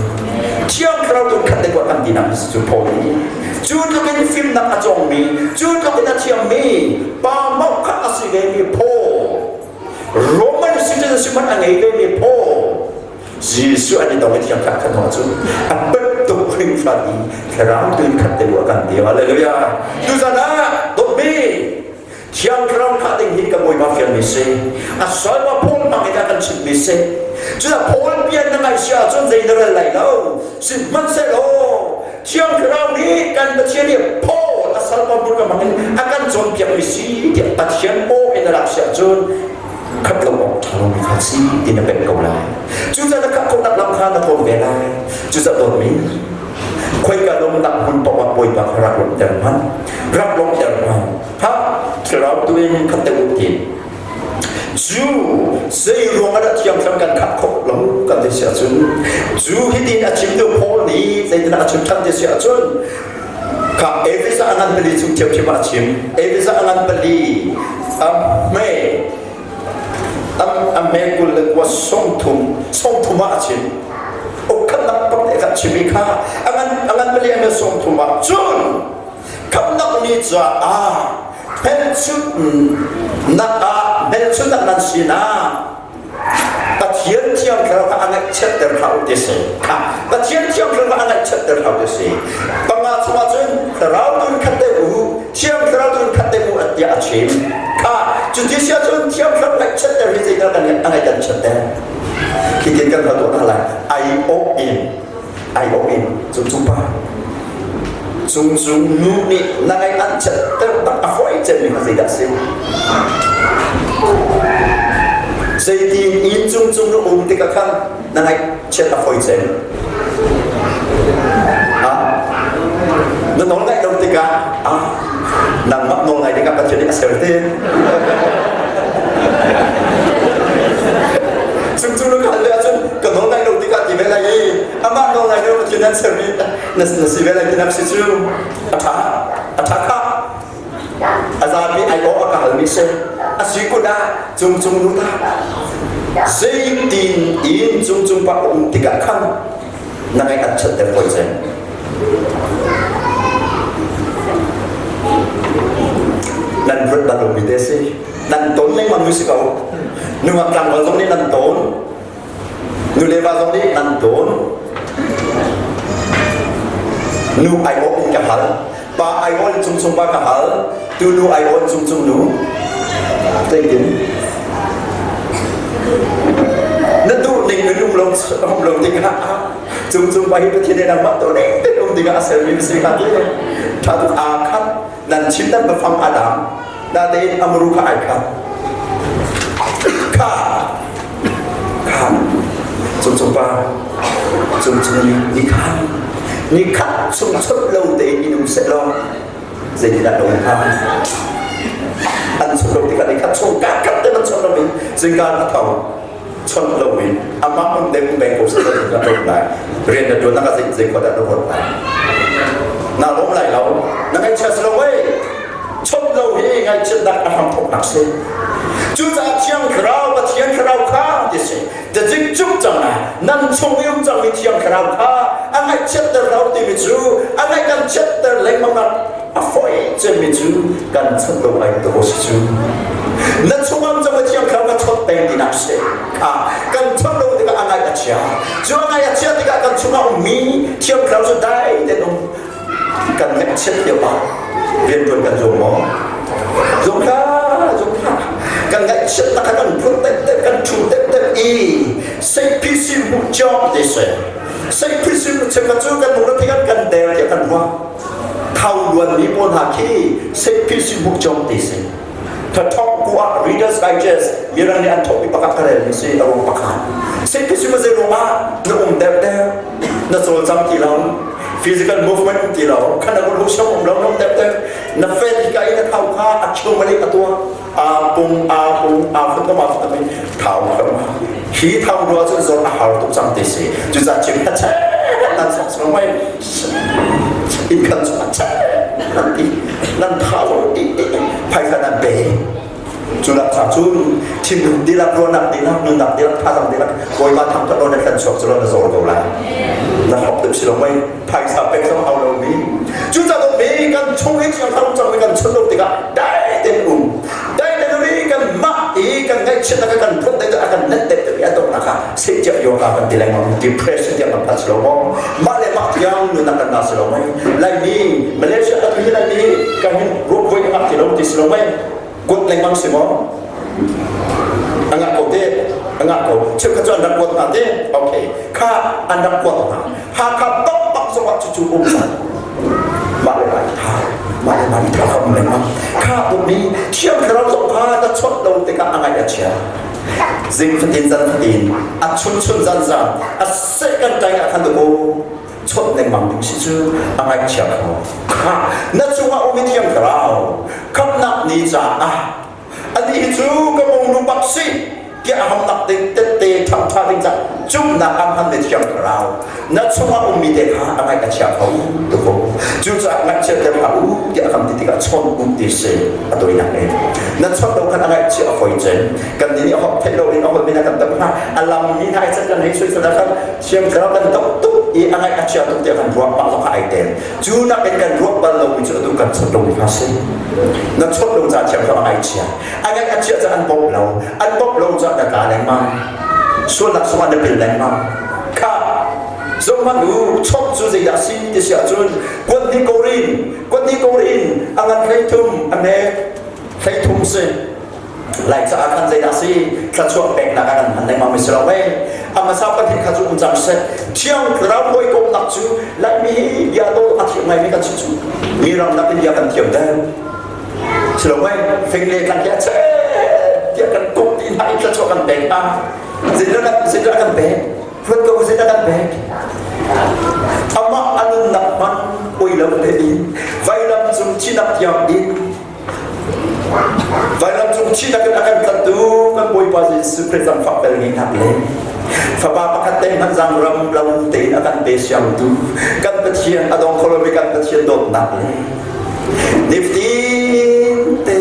Thiang Thlarau tun khat deuh ah kan ti nak cu phaw nih. Cu tluk in fimnak a cawngmi, cu tluk in a thiammi, pa mauh khat a si ve mi phaw, Roman citizenship hmanh a ngei ve mi phaw, Jesuh an i tong i thiang khat khat hna cu a bantuk hringhran i thlarau tu in khat te a kan ti. Hallelujah. Tuzan ah dawtmi thiang thlarau khah ding hi ka Bawipa fialmi si. A salwa Paul hmang in a kan chimmi si. Cudah Paul pian na ngaih si ahcun zei na rel lai lo. Sihmanhsehlaw thiang thlarau nih kan Pathian nih Paul a salpa hmurka hmang in a kan cawnpiakmi si tiah Pathian aw in a lak si ahcun khat lo awk ṭha lomi kha si ti na pek ko lai. Cucaah na khah khawhnak lam kha na kawl ve lai. Cucaah dawtmi, khoika lawmnak hmun paoh ah Bawipa kha rak lawmhter hmanh. Rak lawmhter hmanh. Ha, thlarau tu in khat te u ti. Cu zei ruang ah dah thiangthlam kan khah khawh lo kan ti si ahcun cu hitin a chimtu Paul nih zeitindah a chim ṭhan ti si ahcun kha Efesa a ngan pali chung ṭhiamṭhiam ah a chim. Efesa a ngan pali a hme a hme 29 sawmthum ah a chim. Ukhatnak pak te kha chim i kha a ngan a ngan pali a hme 30 ah cun khamnak ni caah hmelchunhnak ah hmelchunhnak nan sinah Pathian Thiang Thlarau kha a ngaihchiatter hlah u ti si. Kha Pathian Thiang Thlarau kha a ngaihchiatter hlah u ti si. Panga chungah cun Thlarau tu in khat deuh u, Thiang Thlarau tu in khat deuh u tiah a chim. Kha cuti si ahcun Thiang Thlarau ngaihchiatter hi zeidah kan a ngaih kan chiatter. Khi tin kan hal tuah hna lai. Ai awh in ai awh in cung pa Cungcung nu nih na ngaih an chiatter tak a fawi cemmi kha zeidah a si? Zeitin inn cungcung na um tikah khan na ngaihchiat a fawi cem? Ha? Na nawl ngaih lo tikah ah nangmah nawl ngai dingah Pathian nih a ser te. Cungcung na kal ve ahcun ka nawl ngaih lo tikah ti ve lai i amah nawl ngai lo Pathian an sermi na si ve lai tinak si cu a ṭha a ṭha kha a zapi ai awh a ka halmi si a si kun ah cungcung nu ta zeitin in cungcung pa um tikah khan na ngaih an chiatter hawi cem nan ruat bal lomi te si nan ton lengmang mi si ko nungak tlangval zong nih nan ton Nu le va zong nih an tawn. Nu aiawh in ka hal. Pa aiawh in cungcung pa ka hal. Tu nu aiawh in cungcung nu. Zeitin? Na duh ning in um lo um lo tikah cungcung pa hi Pathian nih nangmah tu ning tein um dingah a sermi na si kha ti. Tha tuk aa khat nan chim nan biafang a dang. Natein amru kha ai khat. Kha kha cung pa cung cung ni khat ni khat chung chot lo tein in um seh law zeitindah lo hnga an chot lo tikah ni khat chung ka khat te man chot lo in zingka a tho chot lo in amah um deng beng ko seh lo lo lai rian na tuan na ka zei zei khua dah na ruat lai na lawm lai lo na ngaihchia si lo wei chot lo hi ngaihchiatnak a hramthawknak si cucaah thiang thlarau pathian thlarau kha ti si Tazik cuk cang ah nan chung i um cangmi thiang thlarau kha a ngaihchiatter lo timi cu a ngaih kan chiatter lengmang ah a fawi cemmi cu kan chawt lo ai to si cu na chungam cang thiang thlarau ka chawt peng tinak si kha kan chawt lo tikah a ngaih a chia cu a ngaih a chia tikah kan chungah ummi thiang thlarau cu dai ten um kan ngaihchiat lio ah rianṭuan kan zuam maw? Zuam hlah, zuam hlah. Kan ngaihchiat tak kan phun tek kan ṭhu tek tek i seiphi hmuh cawk te se. Seiphi hmuh cheu cu kan lung thi kan kan der tiah kan ruah. Thau luan mi pawl hna khi seiphi hmuh cawk te se. Thathawk ku ah Reader's Digest mirang nih an thawkmi pakhat ka rel mi si a ruang pakhat. Seiphi zei ruang ah na um der der na cawlcang ti lo physical movement um ti lo khan na hu siam um lo nom tep tep na fet ka i na thau kha a chung mali a tua a pung a pung a fut ma fut mi thau kha hi thau rua cu zor a har tuk cang te si cu za chim ta che nan sok sok mai in khan chu a che. Nan ti nan tha lo ti phaisa nan pe. Cu lak cha cun thinlung dihlak ruahnak dihlak nunnak dihlak thazaang dihlak Bawipa thangthat lo na thlen chuak cu lo na zawl ko lai. Na hlok deuh si lo mei phaisa pek zong hau lo mi. Cucaah mi kan chung i thiang thlarau cang mi kan chun lo tikah dai tein um. Dai tein um i kan mah i kan ngaihchiatnak kan phun dai a kan net deuh deuh i a donghnak ah sehtiah yoga kan ti lengmang depression tiang kan phan si lo maw mah le mah tiang nunnak kan la si lo mei Laimi Malaysia atu hi Laimi kan hin ruak voi ngak ti lo ti si lo mei kuat lengmang si maw a ngah ko te a ngah ko cheukhat cu an rak kuat hna te okay kha an rak kuat hna Hakha bakbak zongah cucu um cang mah le mah tha mah le mah tha kha um lengmang kha bumi thiang thlarau zong kha na chawnh lo tikah a ngaih a chia zing fatin zan fatin a chun chun zan zan a seh kan tai ah khan ko chawnh lengmang ding si cu a ngaihchia kho kha na cungah um i thiang thlarau khamnak ni caah anih cu ka monu bak si tiah a hamnak ding tette ṭhangṭha ding cah cumnak am han le thiang thlarau na chungah ummi te kha a ngaih a chia kho tuk ko cucaah ngaihchiatter hlah u tiah a kan ti tikah chawn u ti si a tawinak in na chawnh lo khan a ngaihchia a fawi cem kan nih nih a hop theih lo in a holh min a kan tam hna a lam mi hna i kan hei sui sana khan thiang thlarau kan tok tuk i a ngaih a chia tuk tiah kan ruah mah zong kha ai tel cu nakin kan ruah bal lomi cu atu kan chawnh lomi kha si na chawnh lo ca thiang thlarau a ngaihchia a ngaih a chia ca an bawmh lo an bawmh lo ca na tla lengmang sualnak sungah na pil lengmang kha zohhmanh u chawnh cu zeidah si ti si ahcun kuat ni korin kuat ni korin a ngan 30 a hme 30 si Lai caah khan zeidah si thluachuah peknak ah kan hman lengmang mi si lo mei a hmasa pahnih kha cu um cang seh thiang thlarau hawikomnak cu Laimi hi bia dawh a thiam ngaimi kan si cu mi ram nakin bia kan thiam deuh si lo mei fing le tlang hi a che tiah kan tuk ti hna i thluachuah kan pek hna zeidah zeidah kan pek ruat ko zeidah kan pek amah a nunnak hman oi lo tein vailam cung thinak tiang in Vailam cung thihnak in a kan tlanhtu kan Bawipa Jesuh Khrih zangfak bel ngeihnak le fapa pakhat te hmanh zaang ram lo tein a kan pe siangtu kan Pathian a dong kho lomi kan Pathian dawtnak le nifatin te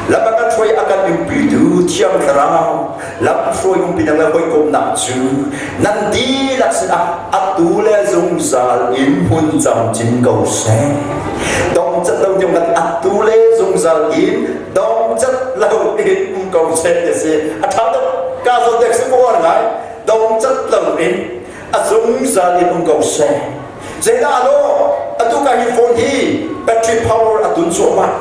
lam a kan hruai a kan umpitu Thiang Thlarau lam hruai umpinak le hawikomnak cu nan dihlak sinah atu le zungzal in hmun camcin ko seh. Dong cat lo tiang kan atu le zungzal in dong cat lo in um ko seh ti si. A ṭha tuk. Ka zawn dek si ko ngai. Dong cat lo in a zungzal in um ko seh. Zeidah lo atu ka hi phone hi battery power a tun cuahmah.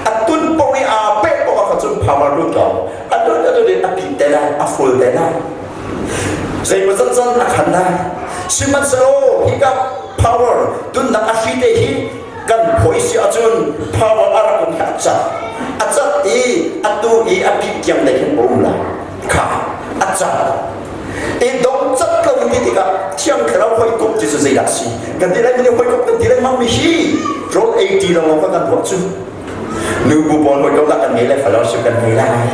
A tun paoh i aa peh paoh ah cun power lut lo. A tun a tun in a pit te lai, a full te lai. Zeimaw zat zan a khan lai. Sihmanhsehlaw hika power tunnak a hri te hi kan phawi si ahcun power a rak um hi a cat. A cat i atu i a pih tiang lei hin a um lai. Kha a cat. I dong cat lo in ti tikah Thiang Thlarau hawikom ti cu zeidah a si? Kan ti lai mi nih hawikom kan ti lengmang mi hi rawl ei ti lawng kan ruah cu. Nubu pawl hawikomnak kan ngei lai fellowship kan ngei lai.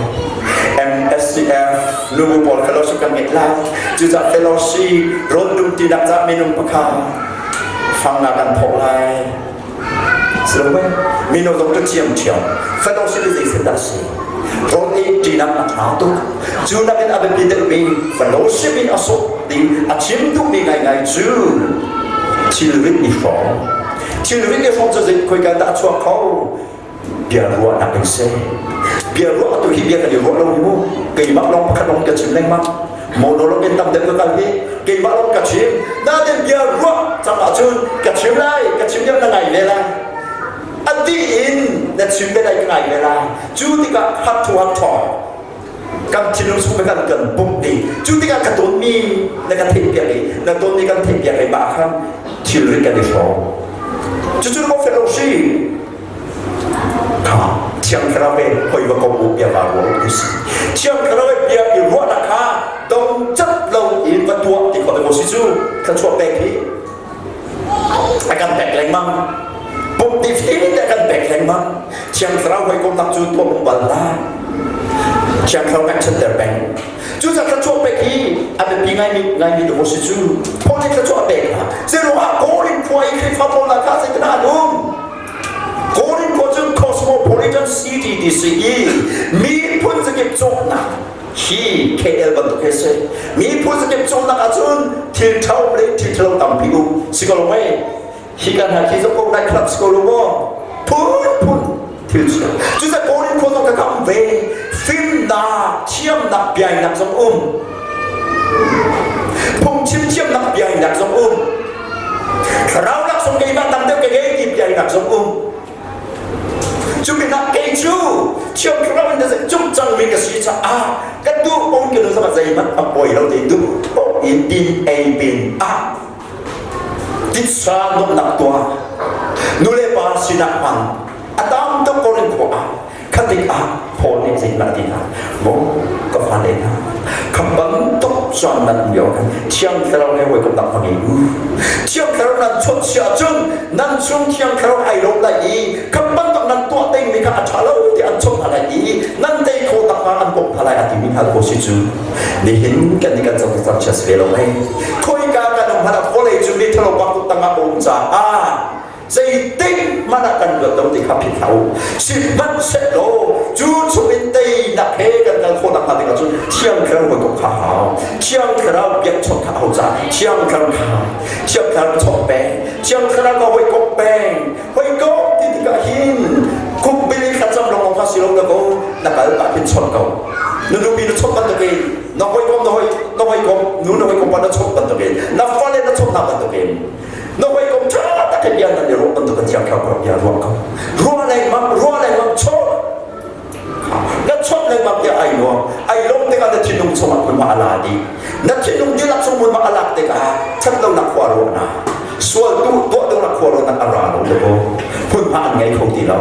MSCF nubu pawl fellowship kan ngei lai. Cucaah fellowship rawl dum tinak ca minung pakhat fangna kan thawh lai. Silo mei mino zong cu thiam thiam fellowship zei sin dah si rawl ei ṭinak a ṭha tuk. Cu nakin a biapi deuhmi fellowship in a sawh ding a chim duhmi ngaingai cu thilrit i hrawm. Thilrit i hrawm cu zei khoika dah a chuak kho? Bia ruahnak in seh. Bia ruah tu hi bia kan i ruah lo hi mu. Keimah lawng pakhat lawng ka chim lengmang. Monologue in tam deuh ka kal hi keimah lawng ka chim. Nain bia ruah cang ahcun ka chim lai, ka chim deuh na ngai ve lai. A dih in na chim ve lai ka ngai ve lai. Cu tikah heart to heart talk kan thinlung chung kan kan pumh dih cu tikah ka tawnmi na ka theih piak i na tawnmi kan theih piak i mah khan thilri kan i hrawm cucu maw fellowship kha thiang thlarau he hoi va ko bia va ruah ti si thiang thlarau he bia i ruahnak kha dong cat lo in va tuah ti khawh te si cu thluachuah pek hi A kan pek lengmang. Pum ti te a kan pek lengmang. Thiang Thlarau hawikomnak cu tuah um bal hlah. Thiang Thlarau kan chanter peng. Cucaah thluachuah pek hi a biapi ngaimi ngaimi dawh si cu. Paul nih thluachuah a pek hna. Zeiruangah Korin khua i Khrihfa pawl hna kha zeitindah an um? Cosmopolitan City ti si i miphun zakip cawknak hi KL bantuk he si. Miphun zakip cawknak ahcun thil ṭha um le thil ṭhalo tampi um si ko lo mei? Hi kan ha khi zong ko night club si ko lo maw? Phunphun thil chia. Cucaah Korin khua zong ka kam ve. Fimnak, thiamnak, biainak zong um. Phungchim thiamnak, biainak zong um. Thlarau laksawng keimah tam deuh ka ngei ti biainak zong um. Cu pinah kei cu thiam thlarau in cung cangmi ka si caah ka duh pawn ka nu zong zeihmanh a pawi lo ti duh paoh in din ei bin ah titsa nuamhnak tuah nu le pa sinak hmang a tam tuk Korin khua ah khatik ah Paul nih zeitindah a ti hna maw ka fale hna kha bantuk caan nan lio khan Thiang Thlarau he hawikom dang hmang u Thiang Thlarau nan chawnh si ahcun nan chung Thiang Thlarau ai lawm lai i kha bantuk nan tuah dingmi kha a ṭha lo ti an chawnh hna lai i nan tei khawh nakhnga an bawmh hna lai a timi hna ko si cu nihin kan nih kan cang cang chia si ve lo mei khoika kan um hmanh ah vawlei cu mi ṭhalo pa kut tangah a um caah zeitik hmanh ah kan luat lo ti kha philh hlah u sihmanhsehlaw cu chungin teinak he kan kal khawh nakhnga ding ahcun Thiang Thlarau hawikom kha hau Thiang Thlarau biakchawnh kha hau caah Thiang Thlarau kha Thiang Thlarau chawnh peng Thiang Thlarau ka hawikom peng hawikom ti tikah hin khukbil in thlacam lawng kha si lo na ko na kal pah khin chawnh ko na nupi na chawnh bantukin na hawikom na hawi na hawikom nu na hawikom pa na chawnh bantukin na fale na chawnh hna bantukin na hawikom ṭha tak in bia nan i ruah bantuk in thiang thlarau bia ruah ko ruah lengmang ruah lengmang chawt na chawt lengmang tiah ai nuam ai lawm tikah na thinlung chungah hmunhma a la dih na thinlung dihlak chung hmunhma a lak tikah ṭhatlonak khua ruahnak sual tu tuah dingnak khua ruahnak a ra lo le hmunhma an ngei kho ti lo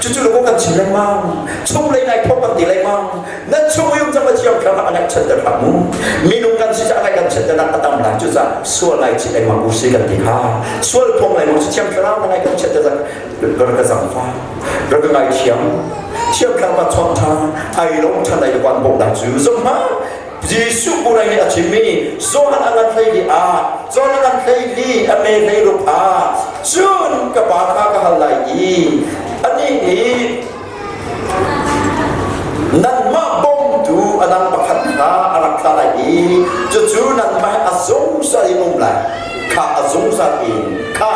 cucu le kan chim lengmang chunglei nai thawk kan ti lengmang nan chung i um cang Pathian thlarau a ngaihchiatter hlah mu minung kan si caah kan chiatternak a tam lai cucaah sual lai chit lengmang u si kan ti kha sual phung lengmang si thiang thlarau na ngai kan chiatter rak ka zangfa rak ka ngaithiam thiang thlarau ka chawnh ṭhan ai lawm ṭhan lai kan bawmh lai cu zong Jesuh purai nih a chimmi Johan a ngan hlei li ah Johan a ngan hlei li a me hlei ruk ah cun ka pa kha ka hal lai i anih nih Nanmah bawmtu a dang pakhat kha a rak thlah lai i cucu nanmah he a zungzal in um lai. Kha a zungzal in kha.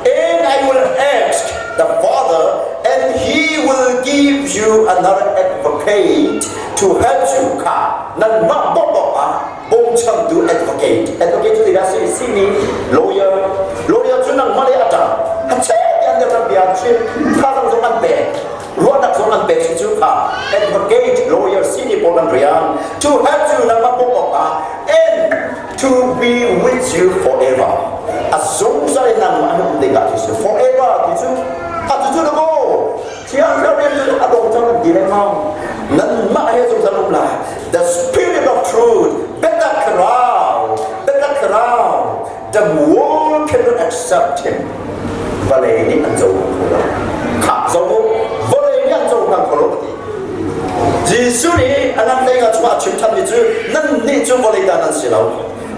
And I will ask the Father, and he will give you another advocate to help you. Kha nanmah bawmh awkah bawmchantu advocate. Advocate cu zeidah a si? Sihni, lawyer. Lawyer cu nangmah le a ṭang. Hachet an ram bia an chim. Thazaang zong an pek. Ruahnak zong an pek si cu kha advocate lawyer sihni pawl an rian. To help you nangmah bawmh awkah and to be with you forever. A zungzal in nangmah an um dingah ti si. Forever ti cu a cucu na ko. Thiang Thlarau rian cu a dong cang an ti lengmang. Nanmah he zungzal um lai. The spirit of truth, biatak thlarau, biatak thlarau, the world cannot accept him. Vawlei nih an cohlang kho lo. Khah zo u, vawlei nih an cohlang kho lo ka ti. Jesuh nih a nang lei nga chungah a chim thanmi cu nan nih cu vawlei ta nan si lo.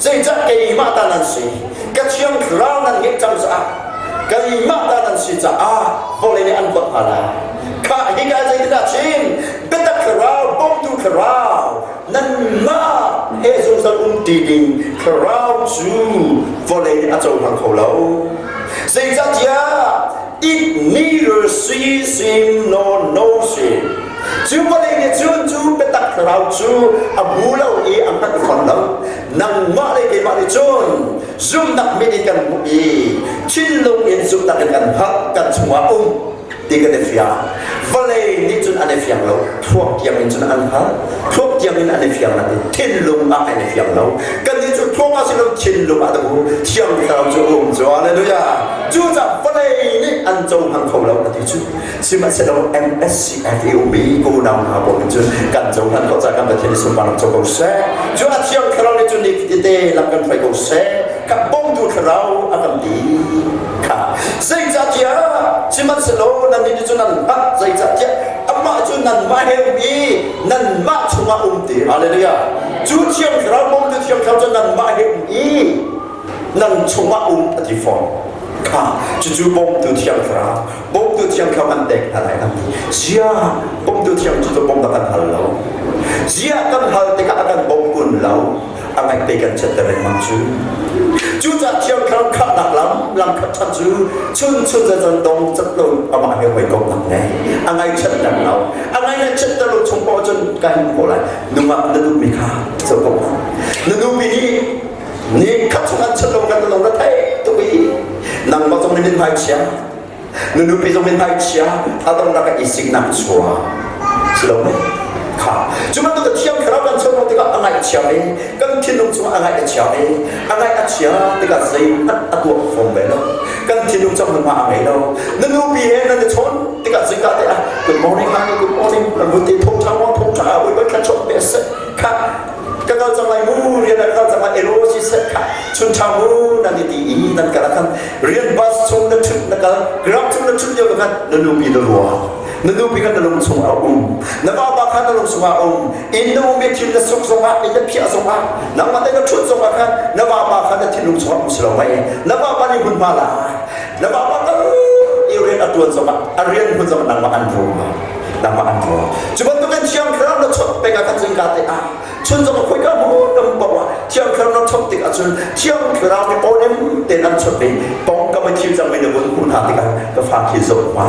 Zeicah keimah ta nan si? Ka thiang thlarau nan ngeih cang caah keimah ta nan si caah vawlei nih an huat hna lai. Khah hika zeitindah chim? Biatak thlarau, bawmtu thlarau, nanmah he zungzal um ti ding thlarau cu vawlei nih a cohlang kho lo. Zeicahtiah it neither sees him nor knows him. Cu vawlei nih cun cu biatak thlarau cu a hmu lo i a hngalh fawn lo. Nangmah le keimah nih cun zumhnak mit in kan hmuh i thinlung in zumhnak in kan hngalh kan chungah um ti kan i fiang. Vawlei nih cun an i fiang lo. Thluak tiang in cun an hngalh. Thluak tiang in an i fiang nain thinlung ah an i fiang lo. Kannih cu thluak ah si lo thinlung ah dah Thiang Thlarau cu um cu. Hallelujah. Cucaah vawlei nih an cohlang kho lo a ti cu. Sihmanhsehlaw MSCFAOB ka unau hna pawl nih cun kan cohlan khawh caah kan Pathian nih sunparnak co ko seh. Cu a Thiang Thlarau nih cun nifatete lam kan hruai ko seh. Ka bawmtu Thlarau a kan ti kha. Zeicahtiah sihmanhsehlaw nannih nih cun nan hngalh zeicahtiah amah cu nanmah he um i nanmah chungah um ti. Hallelujah. Cu Thiang Thlarau bawmtu Thiang Thlarau cu nanmah he um i nan chungah um a ti fawn. Kha cucu bawmtu Thiang Thlarau bawmtu. Thiang Thlarau kan pek hna lai kan ti. Ziah bawmtu thiang cu bawm kan hal lo. Ziah kan hal tikah a kan bawm kun lo. A ngaih te kan chiatter lengmang cu. Cucaah Thiang Thlarau khahnak lam lam khat ṭhan cu chun chun zan zan dong cat lo amah he hawikomhnak ngei. A ngaihchiatter lo. A ngaihchiatter lo chung paoh cun ka him ko lai. Nungak na duhmi kha co ko. Na nupi nih ni khat chung an chat lo kan lo na thei tuk i nangmah zong nih min chia na nupi zong min chia a dongnak ah i siknak chua si lo mei kha cu bantuk thiang thlarau kan chon tikah a ngaih chia ve kan thinlung chung a ngaih a chia ve a ngaih a chia tikah zeihmanh a tuah fom ve lo kan thinlung chung hma a ngei lo na nupi he nan i chawn tikah zingka te ah good morning honey good morning kan vun ti tho tha mo tho tha oi oi thla chok pe se kha ka kal cang lai mu rian a kal cang lai elo si seh kha chun ṭha mu nan i ti i nan kal ah khan rian bus chung na ṭhut na kal grab chung na ṭhut lio khan na nupi na rua na nupi khan na lung chung a um na vapa khan na lung chung a um inn na um i thil na suk zongah inn na phiah zongah nangmah te na ṭhut zongah khan na vapa khan na thinlung chung a um si lo mei na vapa nih hmunhma la na vapa kal i rian a ṭuan zongah a rian hmun zongah nangmah an rua nangmah an rua cu bantukin thiang thlarau na chawnh peng ah khan zingka te ah chun zong khoika hmun kan paoh ah thiang thlarau na chawnh tik ahcun thiang thlarau nih awnem tein an chawnh ve pawngkam i thil cangmi na vun hmuh hna tikah ka fa khi zoh hma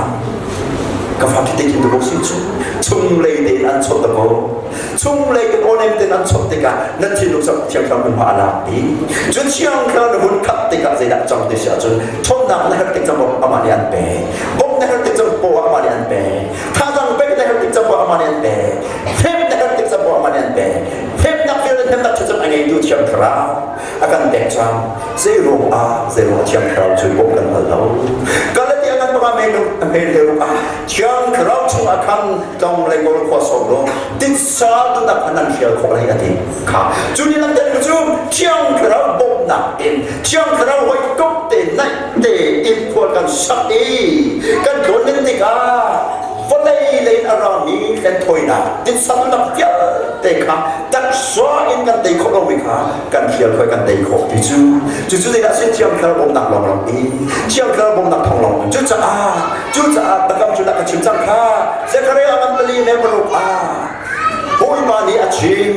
ka fa khi te khin tu si cu chunglei tein an chawnh ta ko chunglei kan awnem tein an chawnh tikah na thinlung cang thiang thlarau hmunhma a lak i cu thiang thlarau na vun khat tikah zeidah cang ti si ahcun ṭhawnnak na herh tik cang amah nih an pe bawmh na herh tik cang paw amah nih an pe Thazang pek na herh tik cang amah nih an pe. Hnem na herh tik cang amah nih an pe. Hnemnak vialte hnemnak cu a ngeitu Thiang Thlarau a kan pek cang. Zei ruang ah zei ruang Thiang Thlarau cu bawmh kan hal lo. Galatia kan panga men a hmel le ah Thiang Thlarau chungah khan tlong le kawl khua sawm lo titsa duhnak khan nan hrial khawh lai a ti kha. Cu ni lam cu Thiang Thlarau bawmhnak in Thiang Thlarau hawikom te naih te in khual kan sak i kan tlawn tikah vawlei lei in a rami kan thawinak titsamnak vialte kha taksa in kan tei khawh lomi kha kan hrial khawh kan tei khawh ti cu cucu zeidah si Thiang Thlarau bawmhnak lawnglawng i Thiang Thlarau bawmhnak thawng lawng cucaah cucaah biakam cu ka chim cang kha Zekhariah ngan pali le paruk ah Bawipa nih a chim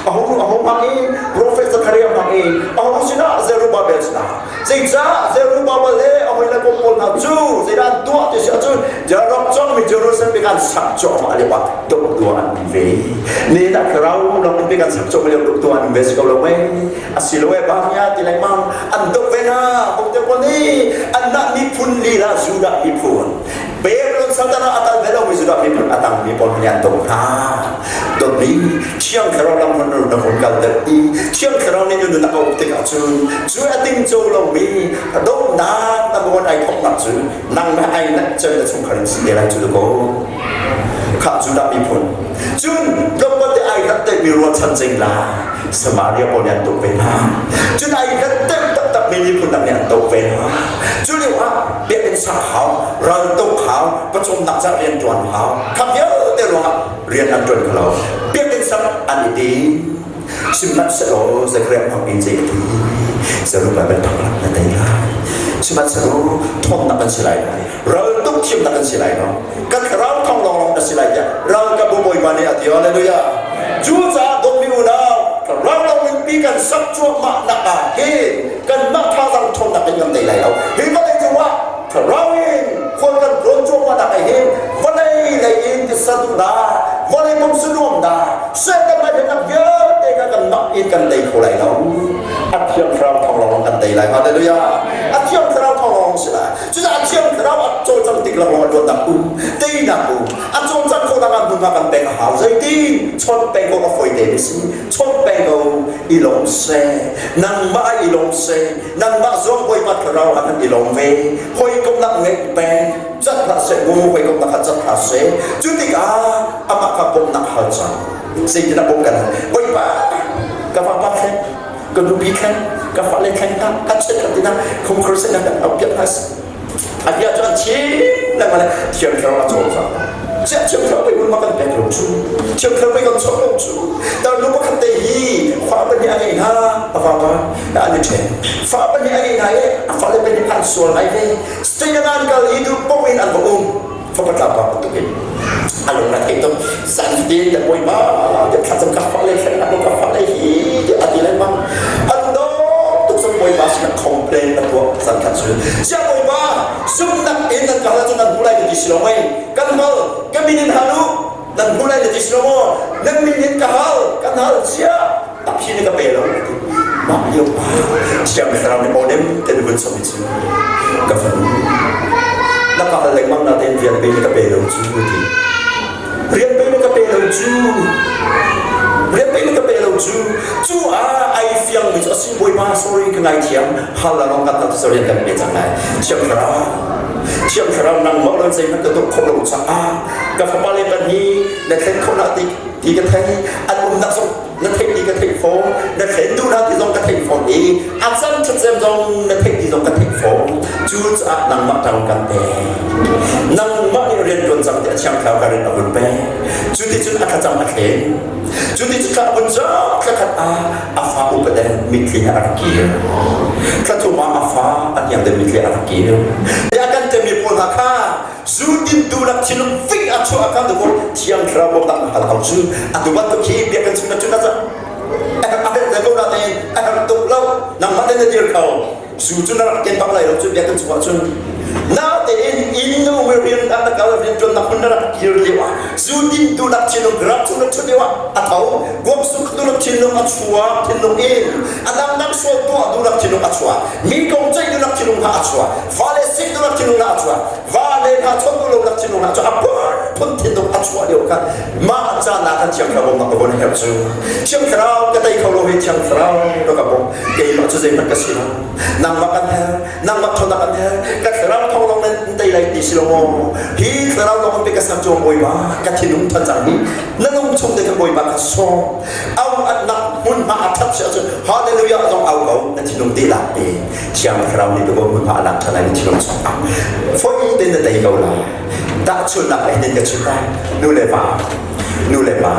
a hung a hung hmang i profet Zekhariah hmang i a hung sinah Zerubbabel sinah Zeicah Zerubbabel le a hawile kom pawl hna cu zeidah an tuah ti si ahcun rak cawngmi Jerusalem bik an sak cuahmah lio ah tuk tuah an um ve. Ni dah thlarau lawng in bik an sak cuahmah lio tuk tuah an um ve si ko lo mei? Asilo e bangya ti lengmang an tuk ve na hote pawl nih anmah miphun lila Judah miphun Babylon saltan ah a kal ve lomi Judah miphun a tangmi pawl nih an tuk hna. Dawtmi Thiang Thlarau lam hun na hun kal deuh i Thiang Thlarau nih na nun a uk tikah cun cu a tingco lomi dawtnak na mawn ai thawknak cu nangmah ai nanh cem na chungkhar in si te lai cu ko. Khah Judah miphun cun tlawmpal te ai hlat mi ruahchan cing la Samaria pawl nih an tuk ve hna. Cun ai hlat taktak mi miphun dang nih an doh ve hna. Cu lio ah biakinn sak hau, ral tuk hau, pawcawmnak ca rian ṭuan hau. Kha vialte ruangah rian an ṭuan kho lo. Biakinn sak an i tim. Sihmanhsehlaw Zekhariah hmang in zei a ti? Zerubbabel thawnglang na tei lai. Sihmanhsehlaw ṭhawnnak kan si lai lo. Ral tuk thiamnak kan si lai lo. Kan thlarau thawng lawnglawng na si lai tiah ralkapbu Bawipa nih a ti. Hallelujah. Cucaah dawtmi unau, thlarau lawng in pi kan sak cuahmah nak ah hin kanmah thazaang ṭhawnnak in kan tei lai lo. Hi vawlei cungah thlarau in khual kan tlawn cuahmah nak ah hin vawlei lei in tisa duhnak, vawlei pumsa nuamnak, Satan hainak vialte kha kanmah in kan tei kho lai lo. A thiang thlarau thawng lawng kan tei lai. Hallelujah. A thiang thlarau thawng lawng si lai. Cucaah thiang thlarau a cawlcangh tik lawng ah luatnak um, teinak um. A cawlcangh khawhnak ah hmunhma kan pek a hau. Zeitin? Chawnh peng ko a fawi te mi si. Chawnh peng ko i lawm seh. Nangmah i lawm seh. Nangmah zong Bawipa thlarau ah kan i lawm ve. Hawikomhnak ngeih peng. Cat hlah seh mu, hawikomhnak kha cat hlah seh. Cu tikah amah kha bawmhnak hal cang. Zeitin a bawmh kan hal? Bawipa, ka vapa thleng, ka nupi thleng, ka fale thleng hna, ka chiat khat tina khumkhur sin kan au piak hna a bia cu an chim lengmang le thiang thlarau a cawlcang chiah thiang thlarau pei ma kan pek lo cu thiang thlarau pei kan chawk lo cu tar nu pakhat te hi fa pahnih a ngei hna a vapa an i ṭhen fa pahnih a ngei hna i a fale pahnih an sual ngai ve state an kal i duh paoh in an va um. Fapa tlapa bantukin a lung a thei tuk. Zan fatin te bawipa te thlacam ka fa le thlen ka fa le hi ti a ti lengmang. An dawt tuk cun bawipa sinah complain a tuah zan khat cu. Siah bawipa zumnak in nan ka hal ahcun nan hmu lai na ti si lo mei? Kan hal, ka min in hal u, nan hmu lai na ti si lo maw? Nan min in ka hal, kan hal cia a phi na ka pe lo ti. Mah lio pa Thiang Thlarau nih awnem te na vun chom i cu ka fanu na ka hal lengmang na tein rian pe na ka pe lo cu ti. Rian pe na ka pe lo cu rian pe na ka pe lo cu cu ah ai fiang mi cu a si bawipa sorry ka ngaithiam hal la long kan ta rian kan pe cang lai Thiang Thlarau Thiang Thlarau nangmah lo zeihmanh ka tuah khawh lo caah ka fapa le pan hi na thlen khawh na ti ti ka thei an umnak zong na theih ti ka theih fawn na thlen duh na ti zong ka theih fawn i a cam ṭhatcem zong na theih ti zong ka theih fawn cu caah nangmah ṭang kan pe nangmah nih rian ṭuan cang ti a thiang thlarau ka rin a vun pe cu ti cun a thlacam a thlen cu ti cun thla a vun cang thla khat ah a fa upa den mitthli he a rak kir thla thum ah a fa a hniang den mitthli a rak kir ya kan temi pawl hna kha zu din tu lak thinlung fing a chuah kan tu thiang thlarau bawmnak na hal hau cu atu bantuk hi biakinn chung na cun a a herh ko na tein a herh tuk lo nangmah te na dir kho zu cu na rak ken bak lai lo cu biakinn chung ah cun na tein inn nu rian ah na kal rian tuan nak hmun na rak kir lio ah zu din tu lak thinlung rak chung na thut lio ah a tho guam suk tu lak thinlung a chuak thinlung in a dang dang sual tuah tu lak thinlung a chuak mi kong ceih tu lak thinlung ha a chuak fale sik tu lak thinlung ha a chuak va le hna chon lo nak thinlung hna cu a phun thinlung a chuah lio khan mah caan ah kan thiang thlarau bawmnak ka von herh cu thiang thlarau ka tei kho lo hi thiang thlarau ka ka bawm keimah cu zeihmanh ka si lo nangmah kan her nangmah ṭhawnnak kan her ka thlarau thawng lawng nan tei lai ti si lo maw hi thlarau lawng pe ka sang cu bawipa ka thinlung than cang hi na nung chung te kan bawipa ka sawm au atnak hmunhma a that si ahcun hallelujah zong au ko na thinlung dihlak te Thiang Thlarau nih dawh hmunhma a lak ṭhan lai thinlung chungah foi tein na tei ko lai. Tahchunhnak lei in ka chim lai. Nu le pa, nu le pa,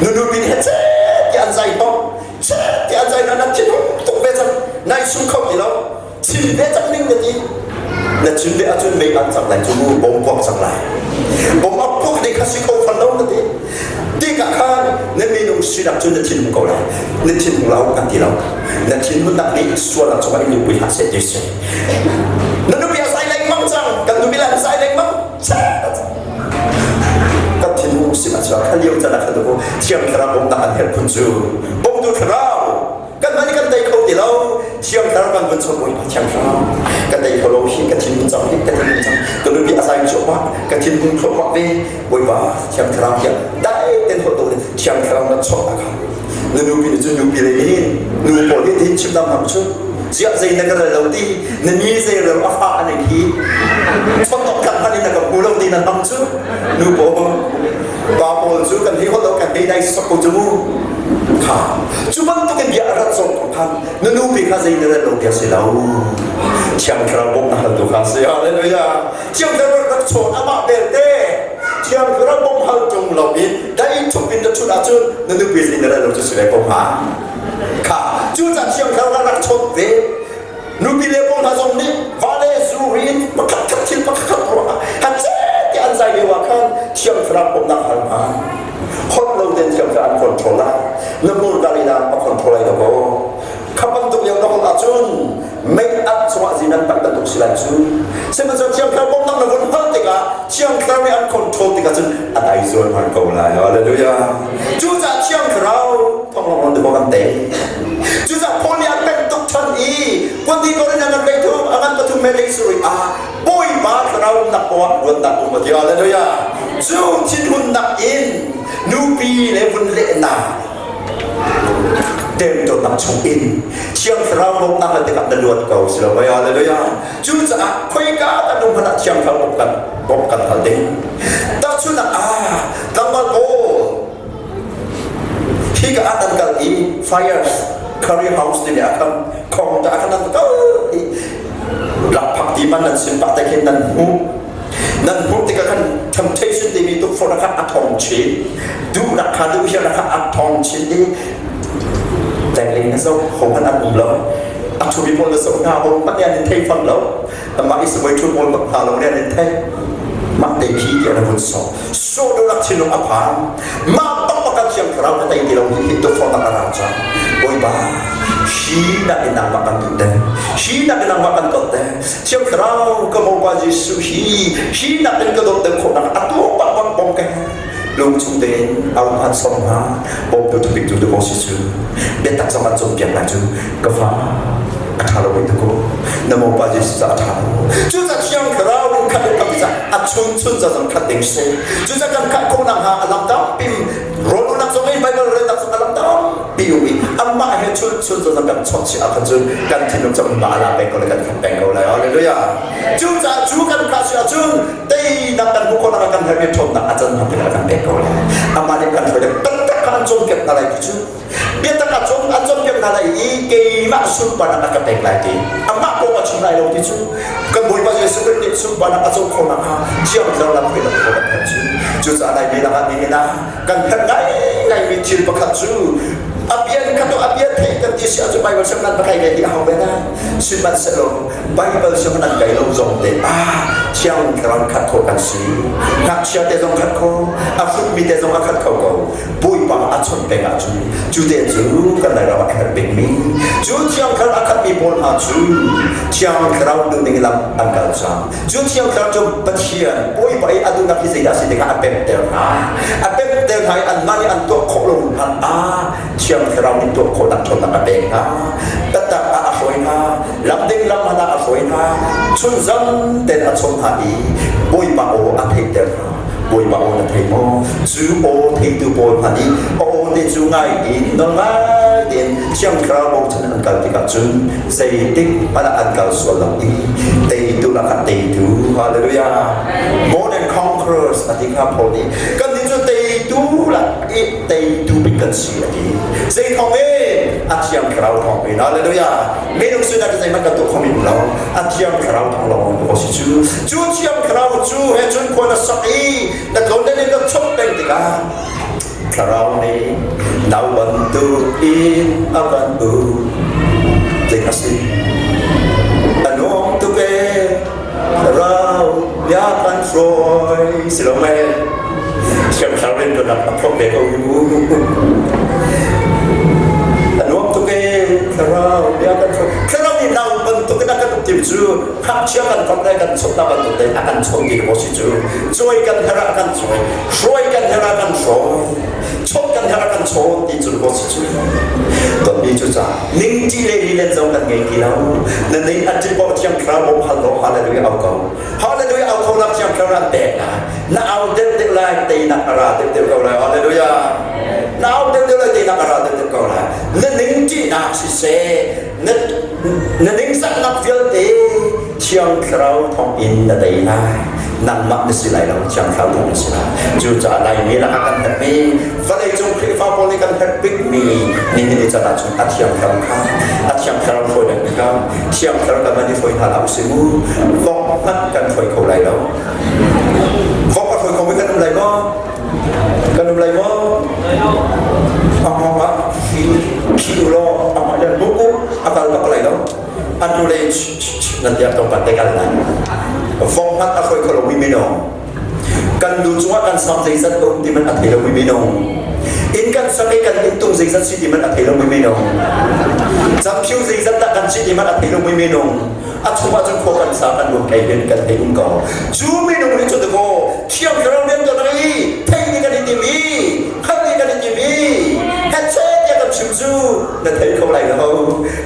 nu nu bin he chet ti an zai bawk, chet ti an zai na nan thinhung tuk ve cang, nai sum kho ti lo, chim ve cang ning na ti. Na chim ve ahcun mei an cang lai cu mu bom puak cang lai. Bom a puak ding kha si kho fan lo na ti. Tikah khan na minung sinak cu na thinhung ko lai. Na thinhung lo kan ti lo. Na thinhunnak nih sualnak cungah in nupi hlah seh ti si. Na nupi a zai lengmang cang. Kan nupi le an zai lengmang. Kan thinhung sin ah cun kha lio can ah khan Thiang Thlarau bawmhnak an herh phun cu. Bawmtu Thlarau kanmah nih kan tei kho ti lo thiang thlarau kan vun chawnh bawipa thiang thlarau ka tei kho lo hi ka thinhun cang hi ka thinhun cang ka nupi a zai cuahmah ka thinhun thluahmah ve bawipa thiang thlarau tiah dai ten holh to thiang thlarau na chawnh a kha na nupi nih cun nupi le nih nu pawl nih tin chim dam ham cu ziah zei na ka rel lo ti na ni zei rel a fa an hi chawnh tok tlak hman in na ka hmu lo ti na ham cu nu pawl pa pawl cu kan hi holh lo kan hei dai sok ko cu mu kha cu bantuk in bia a rat zong khan na nupi kha zei na rel lo bia si lo thiang thlarau bawmh na hal tu kha si hallelujah thiang thlarau rak chawn amah belte thiang thlarau bawmh hal ṭung lo in dai thup in na ṭhut ahcun na nupi zei na rel lo cu si ve ko hnga kha cu ca thiang thlarau rak chawn ve Nupi le pawl hna zong nih va le zu rin pakhat khat thil pakhat khat ruangah hacet ti an zai lio ah khan Thiang Thlarau bawmhnak hal hna. Holh lo ten Thiang Thlarau an control lai. Na hmurka lila a control lai lo. Kha bantuk lio na holh ahcun mei at chungah zin an tak bantuk si lai cu. Sihmanhsehlaw Thiang Thlarau bawmhnak na vun hal tikah Thiang Thlarau nih an control tikah cun a dai zual hman ko lai. Hallelujah. Cucaah Thiang Thlarau thawng lawng kan tei. Cucaah Paul nih a peng tuk ṭhan i kundi korin a ngan leithum a ngan pathum me lei suri ah Bawipa thlarau umnak poah luatnak um a ti. Hallelujah. Cu thinhunnak in nupi le vun lehnak temtuarnak chung in Thiang Thlarau bawmhnak le tikah na luat ko si lo mei hallelujah cucaah khoika kan um hmanh ah Thiang Thlarau bawmh kan bawmh kan hal ding tahchunhnak ah tlangval pawl Hika ah an kal i Fires Curry House timi ah khan khong ta khan an kal i lakphak ti man nan sim pah te khin nan hmuh nan hmuh tikah khan temptation timi tukforhnak kha a thong chin duhnak kha duh hiarnak kha a thong chin i tengling na zoh ho hmanh an um lo a thumi pawl na zoh hna ho hmanh nih an in thei fam lo amah i sabawi thu pawl bak hna lo nih an in thei. Mah te khi tiah na vun sawh. Sawh duhnak thinlung a phan. Mah bak bak kan Thiang Thlarau na tei ti lo hi hi tukforhnak a ra cang. Bawipa, hi nakin nangmah kan duh deuh. Hi nakin nangmah kan dawt deuh. Thiang Thlarau ka Bawipa Jesuh hi hi nakin ka dawt deuh khawhnak atu bak bak bawm ka lungchung tein au han som hna bawmtu tupik tu tu si cu biatak zong an cawnpiak lai cu ka fa a ṭha lo tu ko na mopa Jesuh a ṭha lo cucaah Thiang Thlarau in khat in kan a chun chun za zong khat ding si cucaah kan khat khawh nakhnga a lam tampi rawlulnak zong in Bible relnak zong a lam tampi um i amah he chun chun za zong kan chawnh si ahkhan cun kan thinlung cu mah la peng ko le kan khat peng ko lai hallelujah cucaah cu kan khah si ahcun teinak kan hmuh khawh nakhnga kan herhmi ṭhawnnak a can hna kan pek ko lai amah nih kan hruai taktak kha an cawnpiak hna lai ti cu biatak a cawn an cawnpiak hna lai i keimah sunparnak a ka pek lai ti amah kong a chim lai lo ti cu kan Bawipa Jesuh Khrih nih sunparnak a co khawh nakhnga Thiang Thlarau lam hruainak khawh kan herh cu cucaah lai mi lakah nihin ah kan herh ngaingaimi thil pakhat cu a bia khat a bia theih kan ti si ahcun Bible siang nan pakai kai ti a hau ve na sihmanhsehlaw Bible siang nan kai lo zong te ah Thiang Thlarau khat kho kan si ngakchia te zong khat kho a hrutmi te zong a khat kho ko Bawipa a chawnh peng ahcun cu te cu kan Lairam ah a herh bikmi cu Thiang Thlarau a khatmi pawl hna cu Thiang Thlarau duhning lam an kal cang cu Thiang Thlarau cu Pathian Bawipa i a duhnak hi zeidah a si tikah a pemter hna a pemter hna i anmah nih an tuah khawh lo hmanh ah Thiang Thlarau nih tuah khawhnak ṭhawnnak a pek hna taktak ah a hruai hna lam ding lam hmanh ah a hruai hna chunzam ten a chawnh hna i Bawipa aw a theihter hna Bawipa aw na thei maw? Cu aw theitu pawl hna nih a aw te cu ngai in nawl ngai tein Thiang Thlarau bochan an kal tikah cun zeitik hmanh ah an kal sual lo i teitu lakah teitu hallelujah more than conquerors a ti kha Paul nih kannih cu teitu lak i teitu bik kan si a ti zei thawng in a Thiang Thlarau thawng in hallelujah minung sinak zeihmanh kan tuah kho mi lo a Thiang Thlarau thawng lawng ko si cu cu Thiang Thlarau cu he cun khua na sak i na tlawn in na chok peng tikah Thlarau nih nau bantuk in a kan u ding a si a nuam tuk e Thlarau bia kan hruai si lo mei Thiang Thlarau in tunak a phok ve ko mu a nuam tuk e Thlarau bia kan hruai Thlarau nih nau bantuk in a kan uk cu ngakchia kan kom le kan chawnh na bantuk te a kan chawnh ti maw si cu cuai kan herh ah kan cuai hruai kan herh ah kan hruai chawnh kan herh ah kan chawn ti cu maw si cu tonmi cu ca ningti le lilen zong kan ngei ti lo na nei a ti paoh thiang thlarau bawm hal lo hallelujah au ko hallelujah au kho nak thiang thlarau an pek lai na au deuh deuh lai teinak a ra deuh deuh ko lai hallelujah na au deuh deuh lai teinak a ra deuh deuh ko lai na ningṭihnak siseh na na ningzahnak vialte Thiang Thlarau thawngin na tei lai nangmah na si lai lo Thiang Thlarau thawng na si lai cucaah Laimi lakah kan herhmi vawleicung Khrihfa pawl nih kan herh bikmi nihin ni can ahcun a Thiang Thlarau kha a Thiang Thlarau hruainak kha Thiang Thlarau kan van i hruai hna hlah usih mu vok hmanh kan hruai kho lai lo vok a hruai khomi kan um lai maw kan um lai maw amah khi u law amah lian bu u a kal bak lai lo an nu le nan tiah tong kan te kal lai vong hmanh a hruai kho lomi minung kan lu cungah kan sam zeizat um ti man a thei lomi minung inn kan sak i kan inntung zeizat si ti man a thei lomi minung camphio zeizat dah kan si ti man a thei lomi minung a chungah cun khua kan sa kan lung kei hin kan thei um ko cu minung nih cun ko thiang thlarau rian tuan i thei nih kan i tim i khat nih kan i tim i hetchet tiah kan chim cu na thei kho lai lo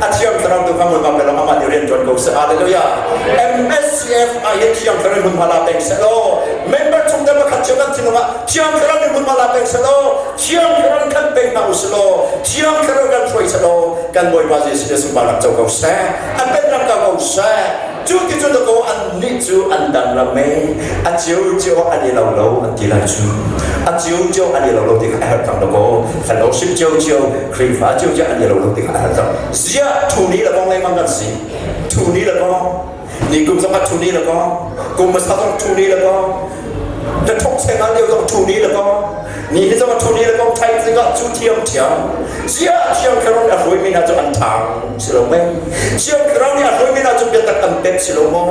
a thiang thlarau tu kha hmunhma pe lo amah nih rian tuan ko seh hallelujah MSCF ai hi thiang thlarau hmunhma la peng seh law member chung te pakhat cio kan thinlung ah thiang thlarau nih hmunhma la peng seh law thiang thlarau kan peng hna u sih law thiang thlarau kan hruai seh law kan Bawipa Jesuh Christ sunparnak co ko seh a pennak ko ko seh cu ti cu dakaw an nih cu an dang ram me a cio cio an i lo lo an ti lai cu a cio cio an i lo lo ti kha a herh cang dakaw fellowship cio cio Khrihfa cio cio an i lo lo ti kha a herh cang ziah thu ni le kong lengmang kan si thu ni le kong ni kum zong ah thu ni le kong kum hmasa zong thu ni le kong na thok cheng ah lio zong thu ni le kong ni hi zong thu ni le kong thai zingah cu thiam thiam ziah thiam thlarau nih a hruaimi hna cu an ṭhang si lo mei thiam thlarau nih a hruaimi hna cu biatak an pek si lo maw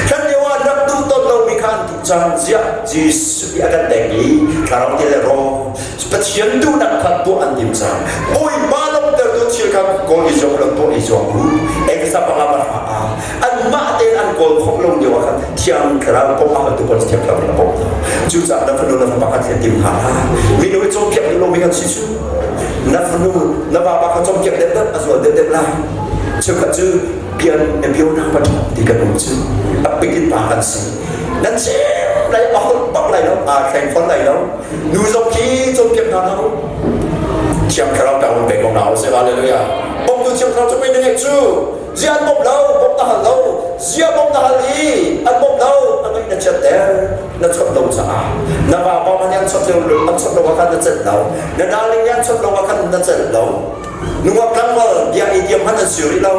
hlan lio ah rak duh ton lomi kha. kha an duh cang. Ziah Jesuh nih a kan pek i thlarau te le raw Pathian duhnak kha tuah an tim cang. Bawipa lawmhtertu thil kha kawl i zuam lo tuah i zuam u. Efesa panga pahra ah anmah tein an kawl khawh lo lio ah khan Thiang Thlarau bawmh a haltu pawl Thiang Thlarau nih a bawmh hna. Cucaah na fanu na fapa kha thil tim hna hlah. Minu i cawnpiak duh lomi kan si cu. Na fanu na vapa kha cawnpiak deuhdeuh a zual deuhdeuh lai. Cheukhat cu pian na pio na pa ti kan um cu a pikin pa kan si. Nan chim lai a holh bak lai lo, aa thleng fawn lai lo. Nu zong khi cawnpiak hna hlah u. Thiang Thlarau ta un pe ko hna u sih. Hallelujah. Bawmtu Thiang Thlarau cu pei na ngeih cu. Zia an bawmh lo, bawmh na hal lo. Zia bawmh na hal i an bawmh lo, a ngaih na chiatter, na chawnh lo caah. Na vapa hmanh an chawnh lo, an chawnh lo ah khan na celh lo. Na darling nih an chawnh lo ah khan na celh lo. Nungak tlangval bia i tiam hmanh an si rih lo.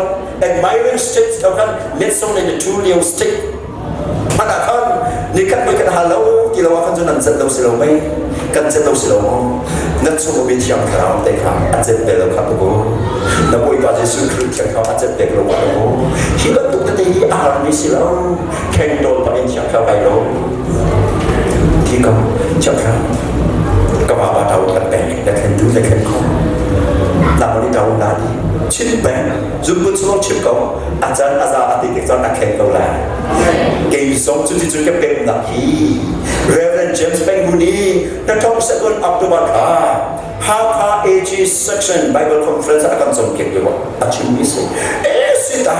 Admiring state lo khan let song le two lio state hmanh ah khan nikhat voi kan hal lo ti lo ah khan cun an celh lo si lo mei kan celh lo si lo maw na chung um i thiang thlarau te kha a celh bel lo kha ko na bawipa Jesuh Khrih thiang thlarau a celh bek lo kha ko hi bantuk tete hi a harmi si lo kheng tawl pa in thiang thlarau kai lo thi ko thiang thlarau ka pa pa tau kan pek na thlen tu na thlen kho na ni tau na di chim peng zumbu chung chim ko a can a za a ti tik cun a khen ko lai kei zong cu ti cun ka pemnak hi Reverend James Penghu nih the thong second October kha Hakha AG section Bible conference a kan cawnpiak lio a chimmi si e si ta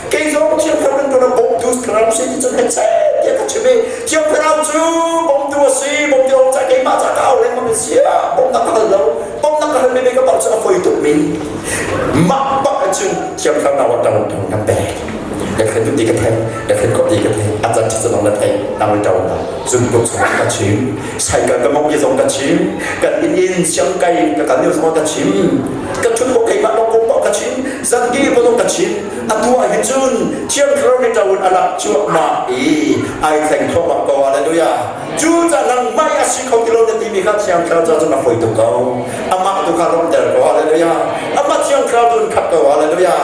kei zong Thiang Thlarau nan tuan bawmtu Thlarau si ti cun hechet tiah ka chim i Thiang Thlarau cu bawmtu a si bawmtu a ca keimah ca ka au lengmang sia bawmnak ka hal lo bawmnak ka hal mi ka palh cu a foi tuk mi mah bak in cun Thiang Thlarau na tang tang kan pek na khen tu ti ka thei na khen ko ti ka thei a can chi zong na thei nang ṭau na zun put chung ka chim saikal ka mong zong ka chim kan in in siang kai ka kan zong ka chim ka chun ko keimah lawng ko ka chim zan ki ko zong ka chim atu ah hin cun Thiang Thlarau nih ṭaun a lak cuahmah i ai thleng thluahmah ko hallelujah cu ca nangmah i a si kho ti lo na timi kha Thiang Thlarau ca cun a fawi tuk ko amah tu kha lawmhter ko hallelujah amah Thiang Thlarau tu in khat ko hallelujah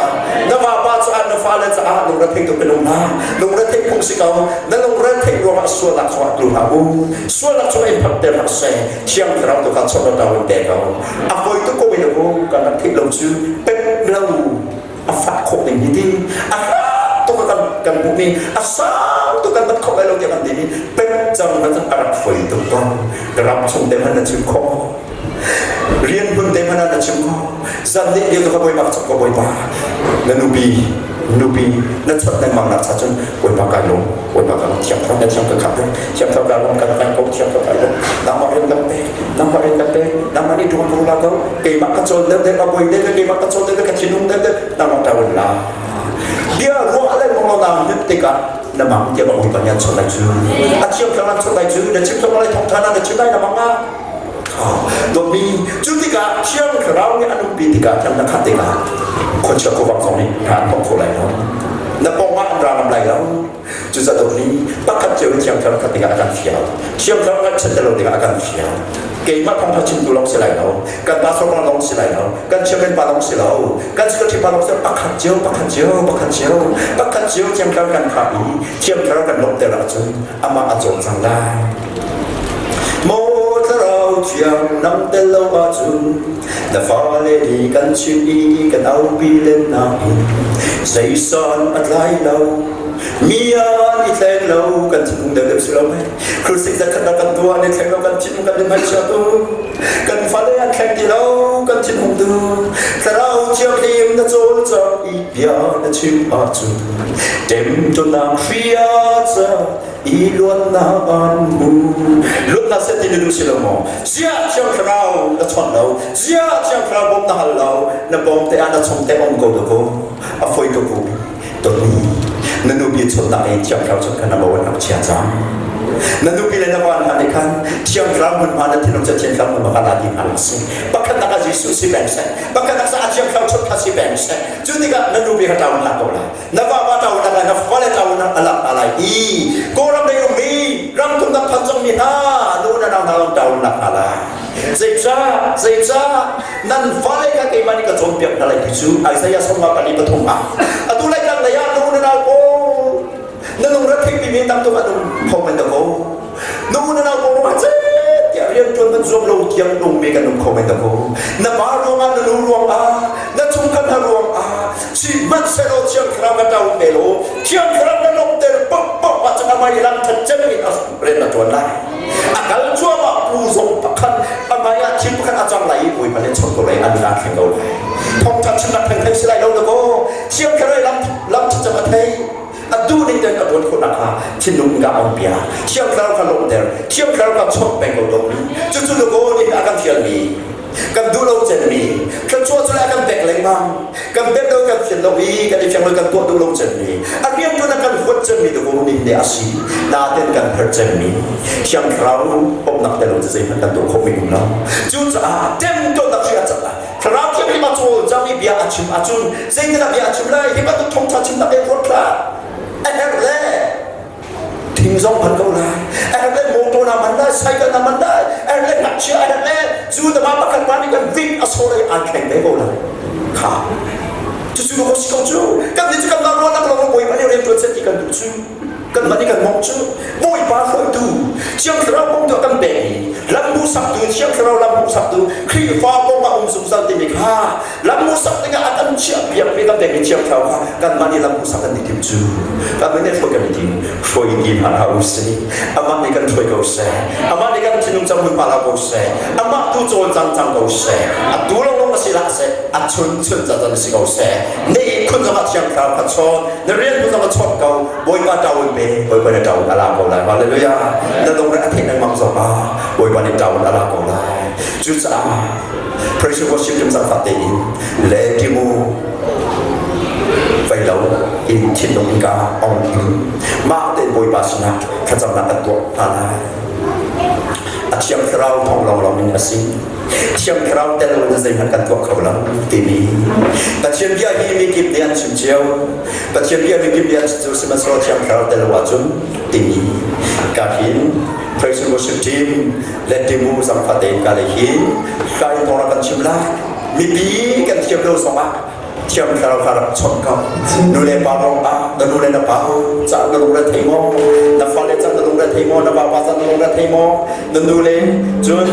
na vapa caah na fale caah lungre tuk minung hna lungre theih phung si ko na lungre theih ruangah sualnak chungah tlu hlah u sualnak chungah in phakter hlah seh Thiang Thlarau tu kha chawnh lo in pe ko a fawi tuk ko in u kan rak theih lo cu pem lo a fah khawh ning hi ti a hram tuk kan kan hmuh mi a sang tuk kan bat khawh lai lo tiah kan ti mi pem cang na a rak foi tuk ko ram chung te hmanh na chim khawh rian hmun te hmanh na chim khawh zan nih lio ka bawipa chap ko bawipa na nupi nupi na chot lengmang nak cha cun bawipa kai lawm bawipa ka thiam thar na thiam ka khap thiam thar ka lawm kan kai ko thiam thar kai lawm nangmah rian kan pe nangmah rian kan pe nangmah nih tuan ko la ko keimah ka cawn deuh deuh a boi deuh deuh keimah ka cawn deuh deuh ka thinung deuh deuh nangmah tawin la bia ruah le mong na hlut tikah na mang tiah bawipa nih an chawt lai cu a thiam thar an chawt lai cu na chim thar lai thawng tha na chim lai na mang ah dawtmi cu tikah thiang thlarau nih an umpi tikah thiang na khat tikah khuachia khuavang zong nih hna an tong kho lai lo na pawng ah an ra ngam lai lo Cucaah dawtmi pakhat cio in Thiang Thlarau khat tikah a kan fial. Thiang Thlarau ngaihchiat lo tikah a kan fial. Keimah thawngtha chimtu lawng si lai lo, kan pastor pa lawng si lai lo, kan chairman pa lawng si lo, kan secretary pa lawng si lo, pakhat cio, pakhat cio, pakhat cio, pakhat cio Thiang Thlarau kan khah i Thiang Thlarau kan lawmhter ahcun amah a cawn cang lai. Maw Thlarau Thiang nang tel lo ahcun na fale nih kan chim i kan aupi len nain zeisan a tlai lo. Mi an i thleng lo kan thinlung deuh deuh si lo mei Khrist zakhat kan tuah an i thleng lo kan thinlung kan in chia tu kan fale an thleng ti lo kan thinhung tu thlarau thianghlim na cawlcang i bia na chim ahcun temtunak hria ca i luatnak an hmu luatnak set ti na duh si lo maw zia thiang thlarau na chawnh lo zia thiang thlarau bawm na hal lo na bawm te ah na chom te om ko da ko a foi ko ko Dawtmi, na nupi chawnhnak i Thiang Thlarau cu khan a bo an rak chia cang. Na nupi le na va hna nih khan Thiang Thlarau hmunhma na thinlung cu Thiang Thlarau hmunhma kha la ding hna seh. Pakhatnak ah Jesuh si peng seh. Pakhatnak ah Thiang Thlarau chawnh kha si peng seh. Cu tikah na nupi kha ṭau hlah ko lai. Na va va ṭau hlah lai, na fale ṭau a lak hna lai i Kawlram lei ummi ram thumnak phan cangmi hna nu na nau hna lawng ṭau lak hna lai. Zeicah? Zeicah? Nan fale kha keimah nih ka cawnpiak hna lai ti cu Isaiah 43 ah atu lai tlang lei ah nu na nau pawl na lungre thei. theih mi tam tuk an um kho men da ko. Nu na nau ko ruang ah tiah rian ṭuan kan zuam lo tiang nung mi kan um kho men da ko. Na pa ruangah na nu ruangah na chungkhat hna ruangah sihmanhsehlaw Thiang Thlarau ka ṭau te law Thiang Thlarau na lawmhter paohpaoh ahcun amah i lam ṭhat cem in a rian na ṭuan lai. A kal cuahmah pu zong pakhat a hmai ah thil pakhat a cang lai i Bawipa nih chawnh ko lai an aa thleng ko lai. Thawngṭha chimnak theng thei si lai lo na kaw Thiang Thlarau lam lam ṭhat cem a thei. A duh ning tein a ṭuan khawh nakhnga thinlung ka on piak. Thiang Thlarau kha lawmhter. Thiang Thlarau kha chawnh peng ko dawtmi. Cucu na kaw nih a kan fialmi kan duh lo cemmi thluachuah cu le a kan pek lengmang kan pek lo kan fian lo i kan i fiang lo kan tuah duh lo cemmi a rianṭuan a kan huat cemmi dawh ning ne a si naten kan herh cemmi Thiang Thlarau bawmhnak tel lo cu zeihmanh kan tuah khawh mi um lo cucaah temtuarnak hri a cang Thlarau Thianghlim a cawlcang i bia a chim ahcun zeitindah bia a chim lai hi bantuk thawngṭha chimnak he ruat hlah a herh le thing zong hman ko lai a herh le motor na hman lai cycle na hman lai a herh le ngakchia a herh le cu tama pakhat pa nih kan vin a sawr i an thleng ve ko lai kha cucu ko si ko cu kan nih cu kan mah ruahnak lawng bawipa nih rian ṭuan seh ti kan duh cu kan mah nih kan mawng cu bawipa hruaitu Thiang Thlarau kong tu kan pek i lam hmuhsaktu Thiang Thlarau lam hmuhsaktu Khrihfa kong ah um zungzal timi kha lam hmuhsak dingah a kan chiah piak mi kan pek mi Thiang Thlarau kha kanmah nih lam hmuhsak kan i tim cu kanmah nih hruai kan i tim hruai i tim hna hlah u sih amah nih kan hruai ko seh amah nih kan thinlung cang hmun pa ko seh amah tu cawlcang cang ko seh a tu lo long a si hlah seh a chun chun ca can si ko seh ni khun zong ah Thiang Thlarau kha chawn na rian tu zong ah chawt ko Bawipa ṭaun pe Bawipa nih ṭaun a la ko lai hallelujah na lungre a theih lengmang zong ah Bawipa nih ṭaun a la ko lai cucaah praise and worship tum zangfah tein le timu vei lo in thinlung in ka ong in mah tein Bawipa sinah thlacamnak kan tuah hna lai a thiang thlarau thawng lawnglawng in a si Thiang Thlarau tel lo in zeihmanh kan tuah kho lo timi Pathian bia hi mi kip nih an chim cio Pathian bia mi kip nih an chim cio sihmanhsehlaw Thiang Thlarau tel lo ahcun timi ka hin praise and worship team le timu zangfah tein ka lei hin hla in thawng kan chim lai mipi kan thiam lo zongah Thiang Thlarau kha rak chawnh ko. Nu le pa ruang ah na nu le na pa ca na lungre thei maw? Na fale ca na lungre thei maw? Na vapa ca na lungre thei maw? Na nu le cun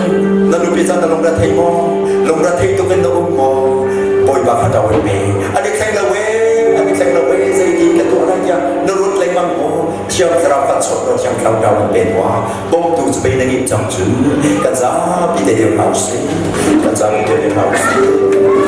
na nupi ca na lungre thei maw? Lungre thei tuk in na um maw? Bawipa kha ṭawn me. An i thleng lo ee, an i thleng lo ee, zeitin ka tuah lai tiah na rut lengmang maw? Thiang Thlarau kha chawnh law Thiang Thlarau ṭawn pe tuah. Bawmtu cu pei na ngih cang cu. Kan zapi te dir hna usih. Kan zapi te dir hna usih.